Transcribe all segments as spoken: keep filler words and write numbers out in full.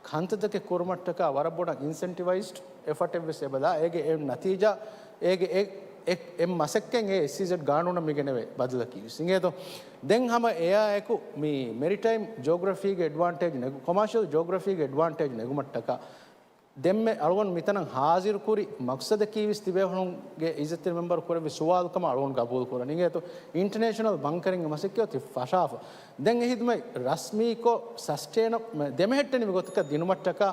ކަންތައްތަކެއް ކުރުމަށްޓަކާ ވަރަށް ބޮޑަށް އިންސެންޓިވައިޒްޑް އެފަޓެއް ވެސް އެބަލާ. އޭގެ އެ ނަތީޖާ، އޭގެ އެ، އެ، އެ މަސައްކަތް އެ އެސްއީޒެޑް ގާނޫނަށް މި ގެނެވޭ ބަދަލަކީ ވެސް. އިނގޭތޯ؟ ދެން ހަމަ އެއާއެކު މި މެރިޓައިމް ޖޯގްރަފީގެ އެޑްވާންޓޭޖް ނެގު، ކޮމާޝިއަލް ޖޯގްރަފީގެ އެޑްވާންޓޭޖް ނެގުމަށްޓަކާ ދެންމެ އަޅުގަނޑު މިތަނަށް ހާޒިރުކުރި މަޤްޞަދަކީ ވެސް ތިބޭފުޅުންގެ އިއްޒަތްތެރި މެމްބަރު ކުރެއްވި ސުވާލު ކަމަށް އަޅުގަނޑު ގަބޫލު ކުރަން. އިނގޭތޯ؟ އިންޓަނޭޝަނަލް ބަންކަރިންގެ މަސައްކަތް އޮތީ ފަށާފަ. ދެން އެ ހިދުމަތް ރަސްމީކޮށް، ސަސްޓެއިނަ، ދެމެހެއްޓެނިވި ގޮތަކަށް ދިނުމަށްޓަކާ،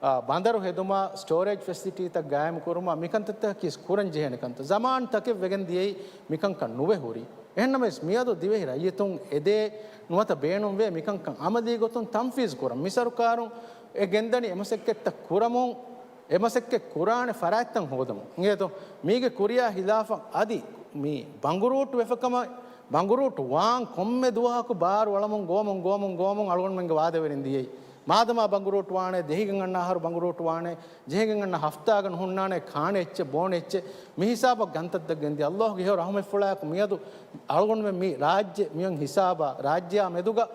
އާ، ބަނދަރު ހެދުމާ، ސްޓޯރޭޖް ފެސިލިޓީތައް ގާއިމް ކުރުމާ، މިކަންތައްތަކަކީ ކުރަން ޖެހޭނެ ކަންތައް. ޒަމާންތަކެއް ވެގެން ދިޔައީ މިކަންކަން ނުވެ ހުރީ. އެހެންނަމަވެސް، މިއަދު ދިވެހި ރައްޔިތުން އެދޭ ނުވަތަ ބޭނުންވޭ މިކަންކަން އަމަލީ ގޮތުން ތަންފީޒު ކުރަން. މި ސަރުކާރުން އެ ގެންދަނީ އެ މަސައްކަތްތައް ކުރަމުން، އެ މަސައްކަތް ކުރާނެ ފަރާތްތައް ހޯދަމުން. އިނގޭތޯ؟ މީގެ ކުރިޔާ ހިލާފަށް އަދި މި ބަނގުރޫޓު ވެފަކަމަށް، ބަނގުރޫޓު ވާން ކޮންމެ ދުވަހަކު ބާރު އަޅަމުން ގޮވަމުން، ގޮވަމުން، ގޮވަމުން އަޅުގަނޑުމެންގެ ވާދަވެރިން ދިޔައީ. މާދަމާ ބަނގުރޫޓު ވާނެ، ދެހިގެން އަންނަ އަހަރު ބަނގުރޫޓު ވާނެ، ޖެހިގެން އަންނަ ހަފްތާގަ ނުހުންނާނެ، ކާނެ އެއްޗެއް، ބޯނެ އެއްޗެއް، މި ހިސާބަށް ގަންތައްތައް ގެންދިޔަ. އައްލާހުގެ ހެޔޮ ރަހުމަތްފުޅާއެކު މިއަދު އަޅުގަނޑުމެން މި ރާއްޖެ މިއޮން ހިސާބާ، ރާއްޖެއާ މެދުގަ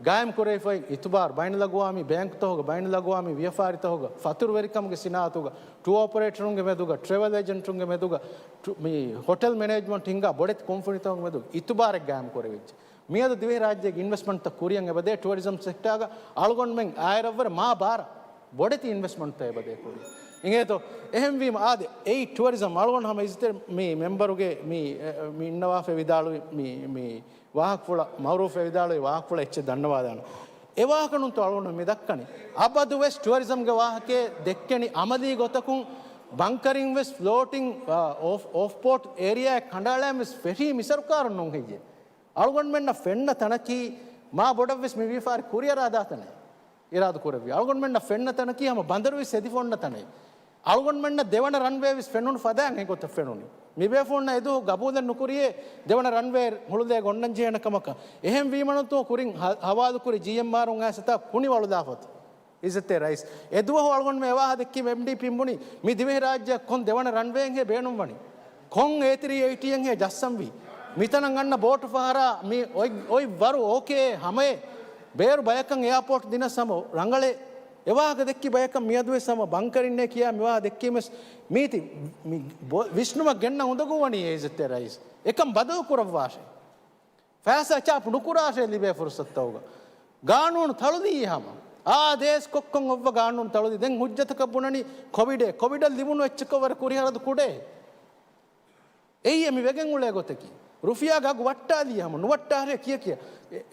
ގާއިމް ކުރެވިފައި އިތުބާރު، ބައިނަލްއަގުވާމީ ބޭންކުތަހުގަ، ބައިނަލްއަގުވާމީ ވިޔަފާރިތަހުގަ، ފަތުރުވެރިކަމުގެ ސިނާއަތުގަ، ޓޫ އޮޕަރޭޓަރުންގެ މެދުގަ، ޓްރެވެލް އެޖެންޓުންގެ މެދުގަ، ޓު-، މި ހޮޓެލް މެނޭޖްމަންޓް ހިންގާ ބޮޑެތި ކުންފުނިތަކުންގެ މެދުގަ އިތުބާރެއް ގާއިމް ކުރެވިއްޖެ. މިއަދު ދިވެހިރާއްޖޭގެ އިންވެސްޓްމަންޓްތައް ކުރިޔަށް އެބަދޭ ޓުއަރިޒަމް ސެކްޓާގަ. އަޅުގަނޑުމެން އާއިރަށްވުރެ މާ ބާރަށް ބޮޑެތި އިންވެސްޓްމަންޓްތައް އެބަދޭ ކުރިޔަށް. އިނގޭތޯ؟ އެހެންވީމަ އާދެ، އެއީ ޓުއަރިޒަމް. އަޅުގަނޑު ހަމަ އިއްޒަތްތެރި މި މެމްބަރުގެ މި، އެ، މި އިންނަވާފައި ވިދާޅުވި މި، މި ވާހަކަފުޅަށް، މައުރޫފް ވިދާޅުވި ވާހަކަފުޅަށް އެއްޗެއް ދަންނަވާލާނަން. އެ ވާހަކަ ނޫންތޯ އަޅުގަނޑު މި ދައްކަނީ. އަބަދުވެސް ޓުއަރިޒަމްގެ ވާހަކައެއް ދެއްކެނީ އަމަލީ ގޮތަކުން. ބަންކަރިން ވެސް ފްލޯޓިން، އާ، އޯފް، އޯފްޕޯޓް އޭރިއާއެއް ކަނޑައަޅާން ވެސް ފެށީ މި ސަރުކާރުން ނޫން ހެއްޔޭ؟ އަޅުގަނޑުމެންނަށް ފެންނަ ތަނަކީ މާ ބޮޑަށް ވެސް މި ވިޔަފާރި ކުރިއަރާ ދާ ތަނެއް އިރާދަ ކުރެއްވި. އަޅުގަނޑުމެންނަށް ފެންނަ ތަނަކީ ހަމަ ބަނދަރު ވެސް އެދިފަ އޮންނަ ތަނެއް. އަޅުގަނޑުމެންނަށް ދެވަނަ ރަންވޭ ވެސް ފެނުނު ފަދައިން އެގޮތަށް ފެނުނީ. މިބޭފުޅުންނަށް އެދުވަހު ގަބޫލެއް ނުކުރިޔޭ ދެވަނަ ރަންވޭ ހުޅުލައިގެން އޮންނަން ޖެހޭނެ ކަމަކަށް. އެހެން ވީމަ ނޫންތޯ ކުރިން ހަ-، ހަވާލުކުރި ޖީއެމްއާރުން އައިސް އެތާ ކުނި ވަޅުލާފަތު. އިއްޒަތްތެރި ރައީސް، އެދުވަހު އަޅުގަނޑުމެން އެވާހަ ދެއްކީމަ އެމްޑީޕީން ބުނި، މި ދިވެހިރާއްޖެއަށް ކޮން ދެވަނަ ރަންވޭއެއްހޭ ބޭނުންވަނީ؟ ކޮން އޭ ތްރީ އެއިޓީއެއްހޭ ޖައްސަންވީ؟ މިތަނަށް އަންނަ ބޯޓު ފަހަރާ މި އޮތް، އޮތް ވަރު އޯކޭ ހަމައޭ. ބޭރު ބަޔަކަށް އެއާޕޯޓް ދިނަސް ހަމަ ރަނގަޅޭ. އެވާހަކަ ދެއްކި ބަޔަކަށް މިއަދުވެސް ހަމަ ބަންކަރިންނޭ ކިޔާ މިވާހަ ދެއްކީމެސް މީތި މި ބޮ-، ވިސްނުމަށް ގެންނަ އުނދަގޫވަނީ އިއްޒަތްތެރި ރައީސް. އެކަން ބަދަލު ކުރައްވާށޭ. ފައިސާ ޗާޕު ނުކުރާށޭ ލިބޭ ފުރުސަތުތަކުގަ. ގާނޫނު ތަޅުލީ ހަމަ. އާދޭސް ކޮށްކޮށް އޮއްވަ ގާނޫނު ތަޅުލީ. ދެން ހުއްޖަތަކަށް ބުނަނީ ކޮވިޑޭ. ކޮވިޑަށް ލިބުނު އެއްޗަކަށް ވަރަށް ކުރިހަރަދު ކުޑޭ. އެއީ މި ވެގެން އުޅޭ ގޮތަކީ. ރުފިޔާގެ އަގު ވައްޓާލީ ހަމަ. ނުވައްޓާށޭ ކިޔަ ކިޔަ.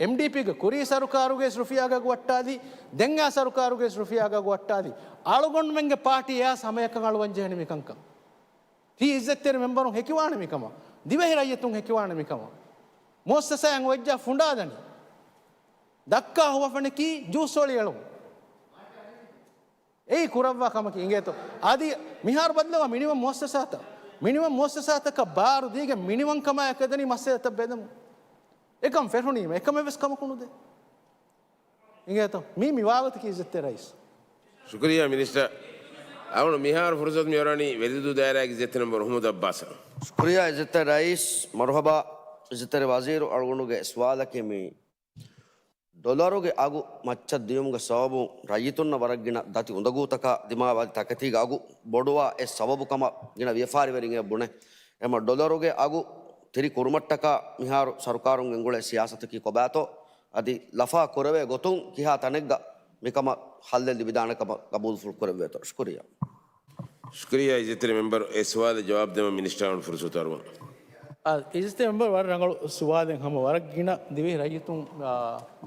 އެމްޑީޕީގެ ކުރީ ސަރުކާރުގެ ރުފިޔާގެ އަގު ވައްޓާލީ. ދެން އާ ސަރުކާރުގެ ރުފިޔާގެ އަގު ވައްޓާލީ. އަޅުގަނޑުމެންގެ ޕާޓީ އެއާސް ހަމައެކަން އަޅުވަން ޖެހެނީ މިކަންކަން. ތީ އިއްޒަތްތެރި މެމްބަރުން ހެކިވާނެ މިކަމަށް. ދިވެހި ރައްޔިތުން ހެކިވާނެ މިކަމަށް. މުއައްސަސާއިން އޮތްޖާ ފުނޑާދަނީ. ދައްކާ ހުވަފެނަކީ ޖޫސް އޮޅި އެޅުން. އެއީ ކުރައްވާ ކަމަކީ އިނގޭތޯ. އަދި މިހާރު ބަދަލުވާ މިނިވަން މުއައްސަސާތައް. މިނިވަން މުއައްސަސާތަކަށް ބާރު ދީގެން މިނިވަން ކަމާއެކު އެދަނީ މައްސަލަތައް ބެލުމުން. އެކަން ފެށުނީމަ އެކަމެއް ވެސް ކަމަކު ނުދޭ. އިނގޭތޯ؟ މީ މި ވާގޮތަކީ އިއްޒަތްތެރި ރައީސް. ޝުކުރިއްޔާ މިނިސްޓަރ. އަޅުގަނޑު މިހާރު ފުރުސަތު މިއޮރަނީ ވެލިދޫ ދާއިރާގެ އިއްޒަތްތެރި މެމްބަރު އުހުމަދު އައްބާސަށް. ޝުކުރިއްޔާ އިއްޒަތްތެރި ރައީސް. މަރުހަބާ އިއްޒަތްތެރި ވަޒީރު، އަޅުގަނޑުގެ ސުވާލަކީ މި ޑޮލަރުގެ އަގު މައްޗަށް ދިޔުމުގެ ސަބަބުން ރައްޔިތުންނަށް ވަރަށް ގިނަ ދަތި އުނދަގޫތަކާ ދިމާވާ އަދި ތަކެތީގެ އަގު ބޮޑުވާ އެއް ސަބަބު ކަމަށް ގިނަ ވިޔަފާރިވެރިން އެ ބުނެ. އެމަ ޑޮލަރުގެ އަގު ތިރި ކުރުމަށްޓަކާ މިހާރު ސަރުކާރުން ގެންގުޅޭ ސިޔާސަތަކީ ކޮބާތޯ؟ އަދި ލަފާ ކުރެވޭ ގޮތުން ކިހާ ތަނެއްގަ މިކަމަށް ހައްލެއް ލިބިދާނެ ކަމަށް ގަބޫލުފުޅު ކުރެއްވޭތޯ؟ ޝުކުރިއްޔާ. ޝުކުރިއްޔާ އިއްޒަތްތެރި މެމްބަރު، އެ ސުވާލަށް ޖަވާބު ދެމަށް މިނިސްޓަރުން ފުރުސަތު އަރުވަން. އާ، އިއްޒަތްތެރި މެމްބަރު ވަރަށް ރަނގަޅު ސުވާލެއް. ހަމަ ވަރަށް ގިނަ ދިވެހި ރައްޔިތުން، އާ،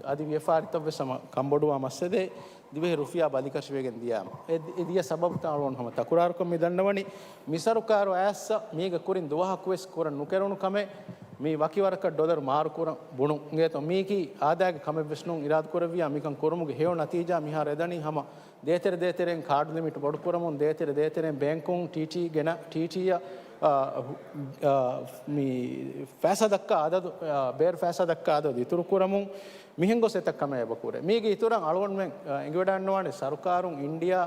އަދި ވިޔަފާރިތައް ވެސް ހަމަ ކަންބޮޑުވާ މައްސަލައެއް. ދިވެހި ރުފިޔާ ބަލިކަށިވެގެން ދިޔާމަ. އެ ދި-، އެ ދިޔަ ސަބަބުތައް އަޅުގަނޑު ހަމަ ތަކުރާރުކޮށް މި ދަންނަވަނީ، މި ސަރުކާރު އައިއްސަ މީގެ ކުރިން ދުވަހަކުވެސް ކުރަން ނުކެރުނު ކަމެއް، މި ވަކިވަރަކަށް ޑޮލަރު މާރުކުރަން ބުނުން. އިނގޭތޯ؟ މީކީ އާދައިގެ ކަމެއްވެސް ނޫން. އިރާދަކުރެއްވިޔާ މިކަން ކުރުމުގެ ހެޔޮ ނަތީޖާ މިހާރު އެދަނީ ހަމަ ދޭތެރެ ދޭތެރެއިން ކާޑް ލިމިޓް ބޮޑުކުރަމުން، ދޭތެރެ ދޭތެރެއިން ބޭންކުން ޓީޓީ ގެނަ، ޓީޓީއަށް، އާ، އާ، މި ފައިސާ ދައްކާ އަދަދު، އާ، ބޭރު ފައިސާ ދައްކާ އަދަދު އިތުރުކުރަމުން، މިހެން ގޮސް އެތައް ކަމެއް އެބަ ކުރޭ. މީގެ އިތުރަށް އަޅުގަނޑުމެން، އާ، އެނގިވަޑައިންނަވާނެ ސަރުކާރުން އިންޑިއާ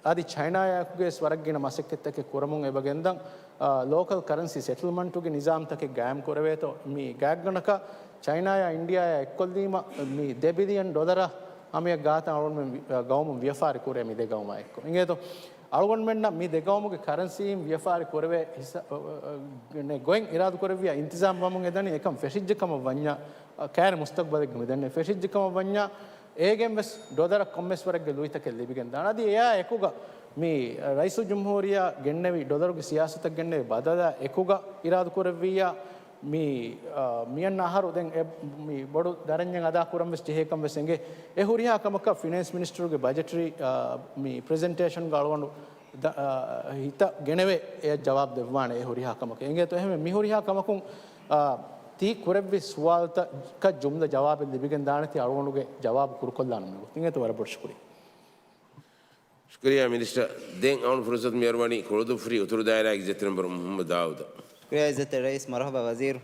އަދި ޗައިނާއާއެކުގައި ވެސް ވަރަށް ގިނަ މަސައްކަތްތަކެއް ކުރަމުން އެބަ ގެންދަން، އާ، ލޯކަލް ކަރަންސީ ސެޓްލްމަންޓުގެ ނިޒާމްތަކެއް ގާއިމް ކުރެވޭތޯ. މި ގާތްގަނޑަކަށް ޗައިނާއާ އިންޑިއާއާ އެއްކޮށްލީމަ މި ދެ ބިލިއަން ޑޮލަރަށް ހަމަޔަށް ގާތަށް އަޅުގަނޑުމެން ވި-، ގައުމުން ވިޔަފާރި ކުރޭ މި ދެ ގައުމާ އެއްކޮށް. އިނގޭތޯ؟ އަޅުގަނޑުމެންނަށް މި ދެ ގައުމުގެ ކަރަންސީން ވިޔަފާރި ކުރެވޭ ހިސާ-، ގޮތް އިރާދަ ކުރެއްވިޔާ އިންތިޒާމް ވަމުން އެދަނީ އެކަން ފެށިއްޖެ ކަމަށް ވަންޏާ، އަ، ކައިރި މުސްތަގްބަލެއްގަ މިދެންނެވި ފެށިއްޖެ ކަމަށް ވަންޏާ، އޭގެން ވެސް ޑޮލަރަށް ކޮންމެސް ވަރެއްގެ ލުއިތަކެއް ލިބިގެން ދާނެ. އަދި އެއާ އެކުގަ މި ރައީސުލްޖުމްހޫރިއްޔާ ގެންނެވި ޑޮލަރުގެ ސިޔާސަތަށް ގެންނެވި ބަދަލާ އެކުގަ އިރާދަ ކުރެއްވިއްޔާ، މި، އާ، މިއަންނަ އަހަރު ދެން އެ، މި ބޮޑު ދަރަންޏެއް އަދާ ކުރަން ވެސް ޖެހޭކަން ވެސް އެނގޭ. އެ ހުރިހާ ކަމަކަށް ފިނޭންސް މިނިސްޓަރުގެ ބަޖެޓަރީ، އާ، މި ޕްރެޒެންޓޭޝަންގަ އަޅުގަނޑު ދަ-، އާ، ހިތަށް ގެނެވޭ އެ ޖަވާބު ދެއްވާނެ އެ ހުރިހާ ކަމަކަށް. އެނގޭތޯ އެހެންވެ މި ހުރިހާ ކަމަކުން، އާ، ތި ކުރެއްވި ސުވާލުތަކަށް ޖުމްލަ ޖަވާބެއް ލިބިގެން ދާނެތީ އަޅުގަނޑުގެ ޖަވާބު ކުރުކޮށްލާނަމޭ. އެނގޭތޯ ވަރަށް ބޮޑު ޝުކުރިއްޔާ. ޝުކުރިއްޔާ މިނިސްޓަރ. ދެން އަޅުން ފުރުސަތު މިއަރުވަނީ ކުޅުދުއްފުށި އުތުރު ދާއިރާގެ އިއްޒަތްތެރި މެމްބަރު މުހައްމަދު ދާއޫދަށް. ޝުކުރިއްޔާ އިއްޒަތްތެރި ރައީސް. މަރުޙަބާ ވަޒީރު.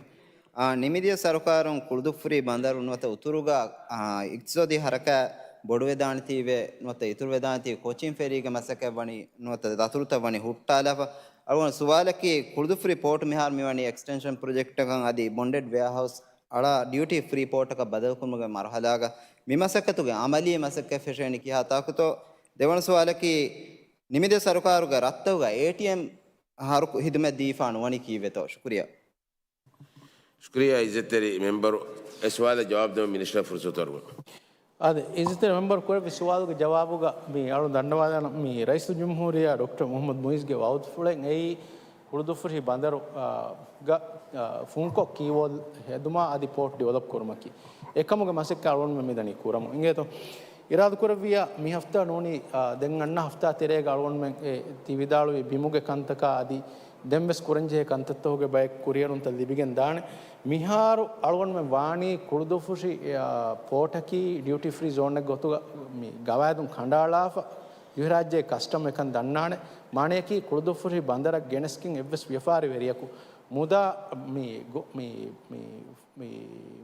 އާ، ނިމިދިޔަ ސަރުކާރުން ކުޅުދުއްފުށި ބަނދަރު ނުވަތަ އުތުރުގަ، އާ، އިޤްތިޞާދީ ހަރަކާތް ބޮޑުވެދާނެތީވެ ނުވަތަ އިތުރުވެދާނެތީ ކޯޗިން ފެރީގެ މަސައްކަތް ވަނީ ނުވަތަ ދަތުރުތައް ވަނީ ހުއްޓާލާފަ. އަޅުގަނޑު ސުވާލަކީ ކުޅުދުއްފުށި ޕޯޓު މިހާރު މިވަނީ އެކްސްޓެންޝަން ޕްރޮޖެކްޓަކަށް އަދި ބޮންޑެޑް ވެއާހައުސް އަޅާ ޑިއުޓީ ފްރީ ޕޯޓަކަށް ބަދަލުކުރުމުގެ މަރުހަލާގަ މި މަސައްކަތުގެ އަމަލީ މަސައްކަތް ފެށޭނީ ކިހާ ތާކުތޯ؟ ދެވަނަ ސުވާލަކީ، ނިމިދިޔަ ސަރުކާރުގެ ރަށްތަކުގަ އޭޓީއެމް ހަރުކު ހިދުމަތް ދީފާ ނުވަނީ ކީއްވެތޯ؟ ޝުކުރިއްޔާ. ޝުކުރިއްޔާ އިއްޒަތްތެރި މެމްބަރު. އެ ސުވާލަށް ޖަވާބު ދެއްވަން މިނިސްޓަރ ފުރުސަތު އަރުވަން. އާދެ، އިއްޒަތްތެރި މެމްބަރު ކުރެއްވި ސުވާލުގެ ޖަވާބުގަ މި އަޅުން ދަންނަވާލާނަން މި ރައީސުލްޖުމްހޫރިއްޔާ ޑޮކްޓަރ މުޙައްމަދު މުޢިއްޒުގެ ވައުދުފުޅެއް އެއީ ކުޅުދުއްފުށި ބަނދަރު، އާ، ގަ، އާ، ފުންކޮށް ކީވޯލް ހެދުމާ އަދި ޕޯޓް ޑިވެލޮޕް ކުރުމަކީ. އެކަމުގެ މަސައްކަތް އަޅުގަނޑުމެން މިދަނީ ކުރަމުން. އިނގޭތޯ؟ އިރާދަކުރެއްވިއްޔާ މި ހަފްތާ ނޫނީ، އާ، ދެން އަންނަ ހަފްތާ ތެރޭގަ އަޅުގަނޑުމެން އެ ތި ވިދާޅުވި ބިމުގެ ކަންތަކާ އަދި ދެންވެސް ކުރަންޖެހޭ ކަންތައްތަކުގެ ބައެއް ކުރިއެރުންތައް ލިބިގެން ދާނެ. މިހާރު އަޅުގަނޑުމެން ވާނީ ކުޅުދުއްފުށި، އާ، ޕޯޓަކީ ޑިއުޓީ ފްރީ ޒޯނެއްގެ ގޮތުގަ މި ގަވާއިދުން ކަނޑައަޅާފަ، ދިވެހިރާއްޖޭގެ ކަސްޓަމް އެކަން ދަންނާނެ. މާނަޔަކީ ކުޅުދުއްފުށި ބަނދަރަށް ގެނެސްގެން އެއްވެސް ވިޔަފާރިވެރިޔަކު މުދާ މި ގޮ-، މި، މި، މި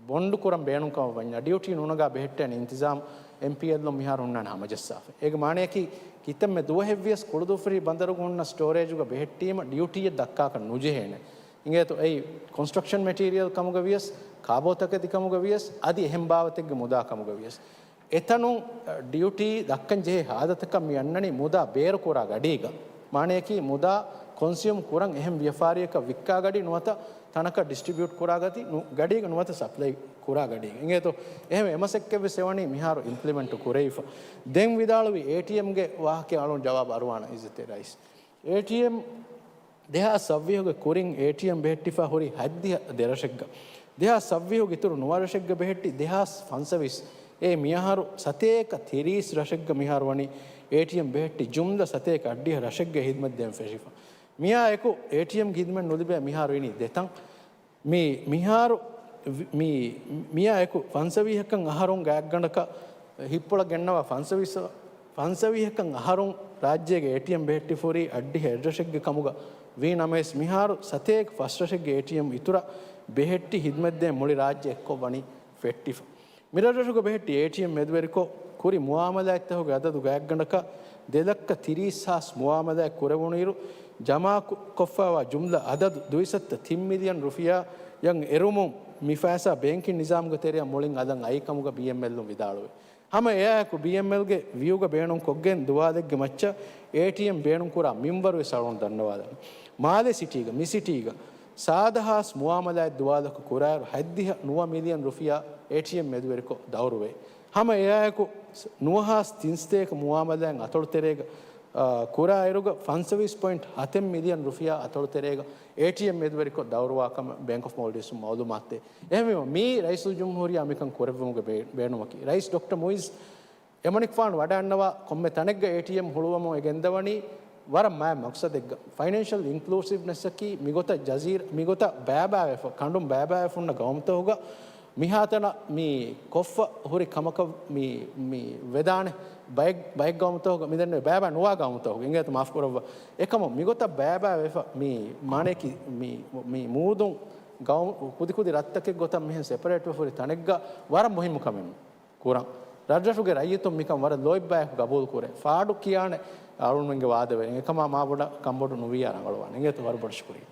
ބޮންޑު ކުރަން ބޭނުންކަމަށް ވަންޏާ، ޑިއުޓީ ނޫނަގާ ބެހެއްޓޭނެ އިންތިޒާމް އެމްޕީއެލްއުން މިހާރު ހުންނާނެ ހަމަޖައްސާފަ. އޭގެ މާނަޔަކީ، ކިތަންމެ ދުވަހެއްވިޔަސް ކުޅުދުއްފުށި ބަނދަރުގަ ހުންނަ ސްޓޯރޭޖުގަ ބެހެއްޓީމަ ޑިއުޓީއެއް ދައްކާކަށް ނުޖެހޭނެ. އިނގޭތޯ އެއީ ކޮންސްޓްރަކްޝަން މެޓީރިއަލް ކަމުގަ ވިޔަސް، ކާބޯތަކެތި ކަމުގަ ވިޔަސް، އަދި އެހެން ބާވަތެއްގެ މުދާ ކަމުގަ ވިޔަސް. އެތަނުން، އަ، ޑިއުޓީ ދައްކަން ޖެހޭ ހާލަތަކަށް މި އަންނަނީ މުދާ ބޭރު ކުރާ ގަޑީގަ. މާނަޔަކީ މުދާ ކޮންސިއުމް ކުރަން އެހެން ވިޔަފާރިއަކަށް ވިއްކާ ގަޑި ނުވަތަ ތަނަކަށް ޑިސްޓްރިބިއުޓް ކުރާ ގަތި ނު-، ގަޑީގަ ނުވަތަ ސަޕްލައި ކުރާ ގަޑީގަ. އިނގޭތޯ އެހެން އެ މަސައްކަތްވެސް އެވަނީ މިހާރު އިމްޕްލިމެންޓު ކުރެވިފަ. ދެން ވިދާޅުވި އޭޓީއެމްގެ ވާހަކަ އަޅުން ޖަވާބު އަރުވާނަ އިއްޒަތްތެރި ރައީސް. އޭޓީއެމް ދެހާސް ސައްވީހުގެ ކުރިން އޭޓީއެމް ބެހެއްޓިފަ ހުރި ހަތްދިހަ ދެ ރަށެއްގަ. ދެހާސް ސައްވީހުގެ އިތުރު ނުވަ ރަށެއްގަ ބެހެއްޓި ދެހާސް ފަންސަވީސް. އެ މިއަހަރު ސަތޭކަ ތިރީސް ރަށެއްގަ މިހާރު ވަނީ އޭޓީއެމް ބެހެއްޓި ޖުމްލަ ސަތޭކަ އަށްޑިހަ ރަށެއްގަ ހިދުމަތް ދޭން ފެށިފަ. މިއާ އެކު އޭޓީއެމްގެ ހިދުމަތް ނުލިބޭ މިހާރު އިނީ ދެތަން. މި، މިހާރު ވި-، މި، މިއާ އެކު ފަންސަވީހަކަށް އަހަރުން ގާތްގަނޑަކަށް ހިތްޕުޅަށް ގެންނަވާ ފަންސަވީސް، ފަންސަވީހަކަށް އަހަރުން ރާއްޖޭގެ އޭޓީއެމް ބެހެއްޓިފަ ހުރީ އަށްޑިހަ އެއްރަށެއްގެ ކަމުގަ ވީ ނަމަވެސް، މިހާރު ސަތޭކަ ފަސް ރަށެއްގެ އޭޓީއެމް އިތުރަށް ބެހެއްޓި ހިދުމަތްދޭން މުޅި ރާއްޖެ އެއްކޮށް ވަނީ ފެއްޓިފަ. މިރަށްރަށުގަ ބެހެއްޓި އޭޓީއެމް މެދުވެރިކޮށް، ކުރި މުއާމަލާތްތަކުގެ އަދަދު ގާތްގަނޑަކަށް ދެ ލައްކަ ތިރީސް ހާސް މުއާމަލާތް ކުރެވުނުއިރު، ޖަމާކު-، ކޮށްފައިވާ ޖުމްލަ އަދަދު ދުއިސައްތަ ތިން މިލިއަން ރުފިޔާއަށް އެރުމުން، މި ފައިސާ ބޭންކިން ނިޒާމުގެ ތެރެއަށް މުޅިން އަލަށް އައި ކަމުގަ ބީއެމްއެލްއުން ވިދާޅުވޭ. ހަމަ އެއާއެކު ބީއެމްއެލްގެ ވިއުގަ ބޭނުންކޮށްގެން ދުވާލެއްގެ މައްޗަށް އޭޓީއެމް ބޭނުންކުރާ މިންވަރުވެސް އަޅުން ދަންނަވާލަން. މާލެ ސިޓީގަ، މި ސިޓީގަ، ސާދަ ހާސް މުއާމަލާތް ދުވާލަކު ކުރާއިރު ހަތްދިހަ ނުވަ މިލިއަން ރުފިޔާ އޭޓީއެމް މެދުވެރިކޮށް ދައުރުވޭ. ހަމަ އެއާއެކު ނުވަ ހާސް ތިންސަތޭކަ މުއާމަލާތް އަތޮޅުތެރޭގަ، އާ، ކުރާއިރުގަ ފަންސަވީސް ޕޮއިންޓް ހަތެއް މިލިއަން ރުފިޔާ އަތޮޅުތެރޭގަ އޭޓީއެމް މެދުވެރިކޮށް ދައުރުވާ ކަމަށް ބޭންކް އޮފް މޯލްޑިވްސް މައުލޫމާތު ދޭ. އެހެންވީމަ، މީ ރައީސުލްޖުމްހޫރިއްޔާ މިކަން ކުރެއްވުމުގެ ބޭ-، ބޭނުމަކީ. ރައީސް ޑޮކްޓަރ މުއިއްޒު އެމަނިކުފާނު ވަޑައިގަންނަވާ ކޮންމެ ތަނެއްގަ އޭޓީއެމް ހުޅުވަމުން އެ ގެންދަވަނީ ވަރަށް މާތް މަޤްޞަދެއްގަ. ފައިނޭންޝަލް އިންކްލޫސިވްނެސްއަކީ މިގޮތަށް ޖަޒީރާ، މިގޮތަށް ބައިބައިވެފަ، ކަނޑުން ބައިބައިވެފަ ހުންނަ ގައުމުތަކުގަ މިހާތަނަށް މި ކޮށްފަ ހުރި ކަމަކަށް މި، މި ވެދާނެ ބައެއް، ބައެއް ގައުމުތަކުގަ މިދެންނެވި ބައިބައި ނުވާ ގައުމުތަކުގަ. އިނގޭތޯ މާފުކުރައްވާ. އެކަމު މިގޮތަށް ބައިބައިވެފަ މި މާނަޔަކީ މި، މި މޫދުން ގައު-، ކުދިކުދި ރަށްތަކެއް ގޮތަށް މިހެން ސެޕަރޭޓްވެފަ ހުރި ތަނެއްގަ ވަރަށް މުހިއްމު ކަމެއް ކުރަން. ރަށްރަށުގެ ރައްޔިތުން މިކަން ވަރަށް ލޯތްބާއެކު ގަބޫލު ކުރޭ. ފާޑު ކިޔާނެ އަޅުންމެންގެ ވާދަވެރިން. އެކަމާ މާ ބޮޑަށް ކަންބޮޑު ނުވިއްޔާ ރަނގަޅުވާނެ. އިނގޭތޯ ވަރަށް ބޮޑަށް ޝުކުރިއްޔާ.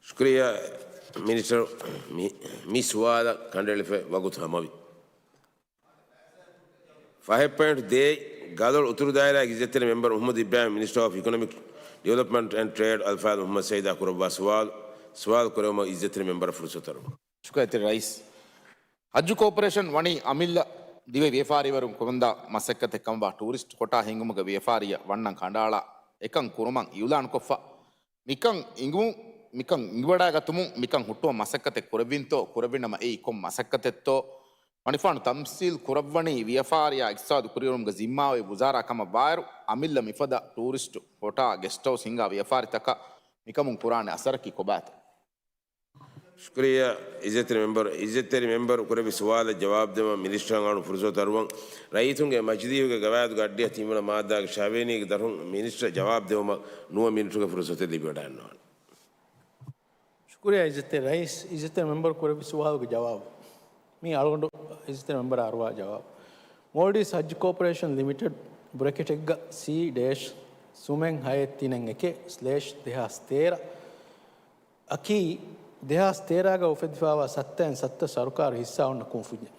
ޝުކުރިއްޔާ މިނިސްޓަރު، މި، މި ސުވާލަށް ކަނޑައެޅިފައި ވަގުތު ހަމަވި. ފަހެއް ޕޮއިންޓް ދޭއް، ގަދޮޅު އުތުރު ދާއިރާގެ އިއްޒަތްތެރި މެމްބަރު މުހައްމަދު އިބްރާހިމް، މިނިސްޓަރ އޮފް އިކޮނޮމިކް ޑިވެލޮޕްމަންޓް އެންޑް ޓްރޭޑް، އަލްފާޟު މުހައްމަދު ސައީދާ ކުރައްވާ ސުވާލު، ސުވާލު ކުރެވުމަށް އިއްޒަތްތެރި މެމްބަރަށް ފުރުސަތު އަރުވަން. ޝުކުރިއްޔާ އިއްޒަތްތެރި ރައީސް. ހައްޖު ކޯޕަރޭޝަން ވަނީ އަމިއްލަ ދިވެހި ވިޔަފާރީވަރުން ކުރަމުންދާ މަސައްކަތެއް ކަމަށްވާ ޓޫރިސްޓް ކޮޓާ ހިންގުމުގެ ވިޔަފާރިއަށް ވަންނަން ކަނޑައަޅާ އެކަން ކުރުމަށް އިއުލާންކޮށްފަ. މިކަން އިނގުމުން، މިކަން އިނގިވަޑައިގަތުމުން މިކަން ހުއްޓުވަން މަސައްކަތެއް ކުރެއްވިންތޯ، ކުރެއްވިނަމަ އެއީ ކޮން މަސައްކަތެއްތޯ، މަނިފާނު ތަމްސީލް ކުރައްވަނީ ވިޔަފާރިއާ އިޤްތިޞާދު ކުރިއެރުމުގެ ޒިންމާވެރި ވުޒާރާ ކަމަށް ވާއިރު، އަމިއްލަ މިފަދަ ޓޫރިސްޓް ކޮޓާ ގެސްޓް ހައުސް ހިންގާ ވިޔަފާރިތަކަށް މިކަމުން ކުރާނެ އަސަރަކީ ކޮބާތޯ؟ ޝުކުރިއްޔާ އިއްޒަތްތެރި މެމްބަރު. އިއްޒަތްތެރި މެމްބަރު ކުރެއްވި ސުވާލަށް ޖަވާބު ދެވުމަށް މިނިސްޓަރަށް އަޅުން ފުރުސަތު އަރުވަން. ރައްޔިތުންގެ މަޖިލީހުގެ ގަވާއިދުގެ އައްޑިހަ ތިންވަނަ މާއްދާގެ ޝަވޭނީގެ ދަށުން މިނިސްޓަރ ޖަވާބު ދެވުމަށް ނުވަ މިނިޓުގެ ފުރުސަތެއް ލިބިވަޑައިގަންނަވާނެ. ޝުކުރިއްޔާ އިއްޒަތްތެރި ރައީސް. އިއްޒަތްތެރި މެމްބަރު ކުރެއްވި ސުވާލުގެ ޖަވާބު. މީ އަޅުގަނޑު އިއްޒަތްތެރި މެމްބަރަށް އަރުވާ ޖަވާބު. މޯލްޑިވްސް ހައްޖު ކޯޕަރޭޝަން ލިމިޓެޑް، ބްރެކެޓެއްގަ ސީ ޑޭޝް ސުމެން ހައެއް ތިނެއް އެކެއް ސްލޭޝް ދެހާސް ތޭރަ އަކީ، ދެހާސް ތޭރަގަ އުފެދިފައިވާ ސައްތައިން ސައްތަ ސަރުކާރު ހިއްސާ އޮންނަ ކުންފުންޏެއް.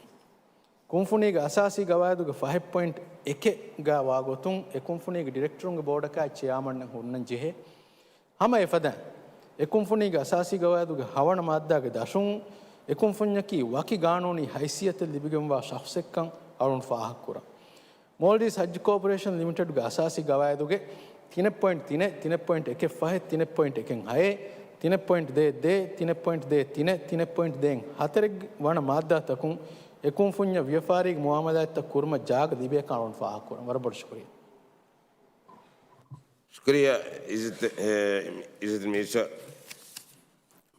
ކުންފުނީގެ އަސާސީ ގަވާއިދުގެ ފަހެއް ޕޮއިންޓް އެކެއްގަ ވާ ގޮތުން، އެ ކުންފުނީގެ ޑިރެކްޓަރުންގެ ބޯޑަކާއި ޗެއާމަންއެއް ހުންނަން ޖެހޭ. ހަމަ އެފަދައިން، އެ ކުންފުނީގެ އަސާސީ ގަވާއިދުގެ ހަވަނަ މާއްދާގެ ދަށުން، އެ ކުންފުންޏަކީ ވަކި ގާނޫނީ ހައިސިއްޔަތެއް ލިބިގެންވާ ޝަޚްޞެއްކަން އަޅުން ފާހަގަކުރަން. މޯލްޑިވްސް ހައްޖު ކޯޕަރޭޝަން ލިމިޓެޑްގެ އަސާސީ ގަވާއިދުގެ ތިނެއް ޕޮއިންޓް ތިނެއް، ތިނެއް ޕޮއިންޓް އެކެއް ފަހެއް، ތިނެއް ޕޮއިންޓް އެކެއް ހައެއް، ތިނެއް ޕޮއިންޓް ދޭއް ދޭއް، ތިނެއް ޕޮއިންޓް ދޭއް ތިނެއް، ތިނެއް ޕޮއިންޓް ދޭއް ހަތަރެއް ވަނަ މާއްދާތަކުން އެ ކުންފުންޏަށް ވިޔަފާރީގެ މުއާމަލާތްތައް ކުރުމަށް ޖާގަ ލިބޭކަން އަޅުން ފާހަގަކުރަން. ވަރަށް ބޮޑަށް ޝުކުރިއްޔާ. ޝުކުރިއްޔާ އިއްޒަތް، އެ، އިއްޒަތް މިނިސްޓަރ.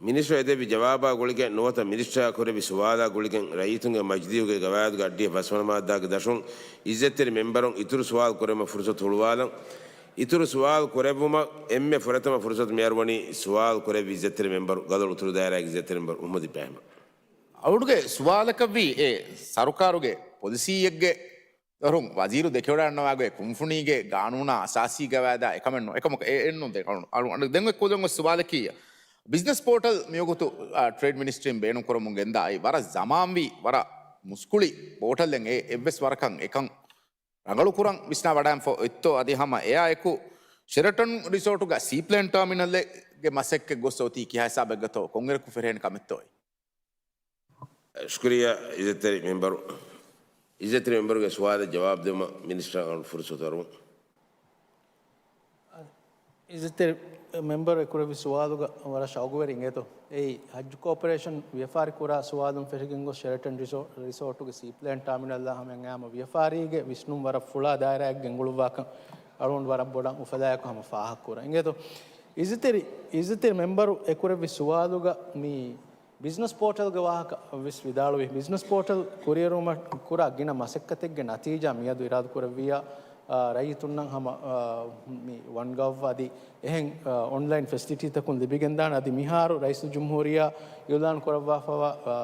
މިނިސްޓަރ އެދެއްވި ޖަވާބާ ގުޅިގެން ނުވަތަ މިނިސްޓަރ ކުރެއްވި ސުވާލާ ގުޅިގެން ރައްޔިތުންގެ މަޖިލީހުގެ ގަވާއިދުގެ އައްޑިހަ ފަސްވަނަ މާއްދާގެ ދަށުން އިއްޒަތްތެރި މެމްބަރުން އިތުރު ސުވާލު ކުރެއްވުމަށް ފުރުސަތު ހުޅުވާލަން. އިތުރު ސުވާލު ކުރެއްވުމަށް އެންމެ ފުރަތަމަ ފުރުސަތު މިއަރުވަނީ ސުވާލު ކުރެއްވި އިއްޒަތްތެރި މެމްބަރު، ގަދޮޅު އުތުރު ދާއިރާގެ އިއްޒަތްތެރި މެމްބަރު މުހައްމަދު އިބްރާހިމް. އަޅުގަނޑުގެ ސުވާލަކަށްވީ އެ ސަރުކާރުގެ ޕޮލިސީއެއްގެ ދަށުން ވަޒީރު ދެކެވަޑައިގަންނަވާގޮތް ކުންފުނީގެ ގާނޫނާ އަސާސީ ގަވާއިދާ އެކަމެއްނު، އެކަމަކު އެ އެއްނު ދެ-، އަޅު-، އަޅު-، އަޅު-، ދެން އެ ކުދަން އޮތް ސުވާލަކީ، ބިޒްނަސް ޕޯޓަލް މިވަގުތު، އާ، ޓްރޭޑް މިނިސްޓްރީން ބޭނުން ކުރަމުން ގެންދާ އެ ވަރަށް ޒަމާންވީ، ވަރަށް މުސްކުޅި ޕޯޓަލެއް އެ އެއްވެސް ވަރަކަށް އެކަން ރަނގަޅު ކުރަން ވިސްނާ ވަޑައިގެންފަ އޮތްތޯ އަދި ހަމަ އެއާ އެކު ޝެރަޓަން ރިސޯޓުގަ ސީޕްލޭން ޓާމިނަލްގެ މަސައްކަތް ގޮސް އޮތީ ކިހާ ހިސާބެއްގަތޯ ކޮންއިރަކު ފެށޭނެ ކަމެއްތޯއޭ؟ ޝުކުރިއްޔާ އިއްޒަތްތެރި މެމްބަރު. އިއްޒަތްތެރި މެމްބަރުގެ ސުވާލަށް ޖަވާބު ދެވުމަށް މިނިސްޓަރަށް އަޅުން ފުރުސަތު އަރުވަން. އިއްޒަތްތެރި މެމްބަރު އެކުރެއްވި ސުވާލުގަ ވަރަށް ޝައުގުވެރި އިނގޭތޯ. އެއީ ހައްޖު ކޯޕަރޭޝަން ވިޔަފާރި ކުރާ ސުވާލުން ފެށިގެން ގޮސް ޝެރަޓަން ރިސޯ-، ރިސޯޓުގެ ސީޕްލޭން ޓާމިނަލްއާ ހަމައަށް އައިމަ ވިޔަފާރީގެ ވިސްނުން ވަރަށް ފުޅާ ދާއިރާއެއް ގެންގުޅުއްވާކަން އަޅުގަނޑު ވަރަށް ބޮޑަށް އުފަލާއެކު ހަމަ ފާހަގަކުރަން. އިނގޭތޯ. އިއްޒަތްތެރި، އިއްޒަތްތެރި މެމްބަރު އެކުރެއްވި ސުވާލުގަ މި ބިޒްނަސް ޕޯޓަލްގެ ވާހަކަ ވެސް ވިދާޅުވި، ބިޒްނަސް ޕޯޓަލް ކުރިއެރުވުމަށް ކުރާ ގިނަ މަސައްކަތެއްގެ ނަތީޖާ މިއަދު އިރާދަކުރެއްވިއްޔާ، އާ، ރައްޔިތުންނަށް ހަމަ، އާ، މި ވަންގަވް އަދި އެހެން، އާ، އޮންލައިން ފެސިލިޓީތަކުން ލިބިގެންދާނެ. އަދި މިހާރު ރައީސުލްޖުމްހޫރިއްޔާ އިއުލާން ކުރައްވާފައިވާ، އާ،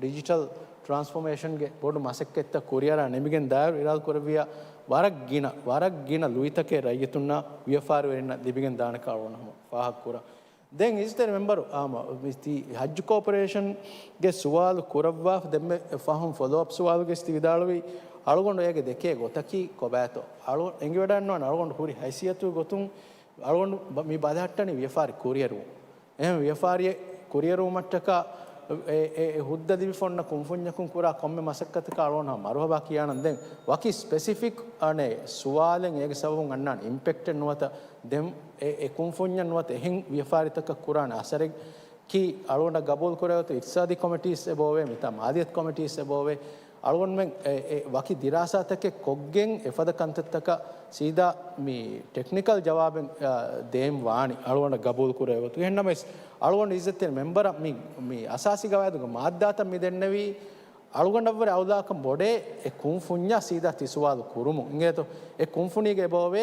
ޑިޖިޓަލް ޓްރާންސްފޯމޭޝަންގެ ބޮޑު މަސައްކަތްތައް ކުރިއަރާ ނިމިގެން ދާއިރު އިރާދަކުރެއްވިއްޔާ، ވަރަށް ގިނަ، ވަރަށް ގިނަ ލުއިތަކެއް ރައްޔިތުންނަށް ވިޔަފާރިވެރިންނަށް ލިބިގެން ދާނެކަން އަޅުގަނޑު ހަމަ ފާހަގަކުރަން. ދެން އިއްޒަތްތެރި މެމްބަރު، އާ، މަ-، މި ތީ ހައްޖު ކޯޕަރޭޝަންގެ ސުވާލު ކުރައްވާފަ ދެންމެ ފަހުން ފޮލޯއަޕް ސުވާލުގައި ތި ވިދާޅުވީ، އަޅުގަނޑު އޭގެ ދެކޭ ގޮތަކީ ކޮބާތޯ؟ އަޅު-، އެނގިވަޑައިގަންނަވާނެ އަޅުގަނޑު ހުރި ހައިސިއްޔަތުގެ ގޮތުން އަޅުގަނޑު ބަ-، މި ބަލަހައްޓަނީ ވިޔަފާރި ކުރިއެރުވުން. އެހެން ވިޔަފާރިއެއް ކުރިއެރުވުމަށްޓަކާ އެ، އެ، އެ ހުއްދަ ލިބިފަ އޮންނަ ކުންފުންޏަކުން ކުރާ ކޮންމެ މަސައްކަތަކަށް އަޅުގަނޑު މަރުހަބާ ކިޔާނަން. ދެން ވަކި ސްޕެސިފިކް އަނެއް ސުވާލެއް އޭގެ ސަބަބުން އަންނާނެ އިމްޕެކްޓެއް ނުވަތަ ދެން އެ، އެ ކުންފުންޏަށް ނުވަތަ އެހެން ވިޔަފާރިތަކަށް ކުރާނެ އަސަރެއް ކީ އަޅުގަނޑަށް ގަބޫލު ކުރެވޭތޯ އިޤްތިޞާދީ ކޮމިޓީސް އެބައޮވޭ، މިތާ މާލިޔަތު ކޮމިޓީސް އެބައޮވޭ. އަޅުގަނޑުމެން އެ، އެ ވަކި ދިރާސާތަކެއް ކޮށްގެން އެފަދަ ކަންތައްތަކަށް ސީދާ މި ޓެކްނިކަލް ޖަވާބެއް، އާ، ދޭން ވާނީ އަޅުގަނޑަށް ގަބޫލު ކުރެވޭތޯ. އެހެންނަމަވެސް އަޅުގަނޑު އިއްޒަތްތެރި މެމްބަރަށް މި، މި އަސާސީ ގަވާއިދުގެ މާއްދާތައް މި ދެންނެވީ އަޅުގަނޑަށްވުރެ އައުލާކަން ބޮޑޭ އެ ކުންފުންޏާ ސީދާ ތި ސުވާލު ކުރުމުން. އިނގޭތޯ، އެ ކުންފުނީގެ އެބައޮވޭ،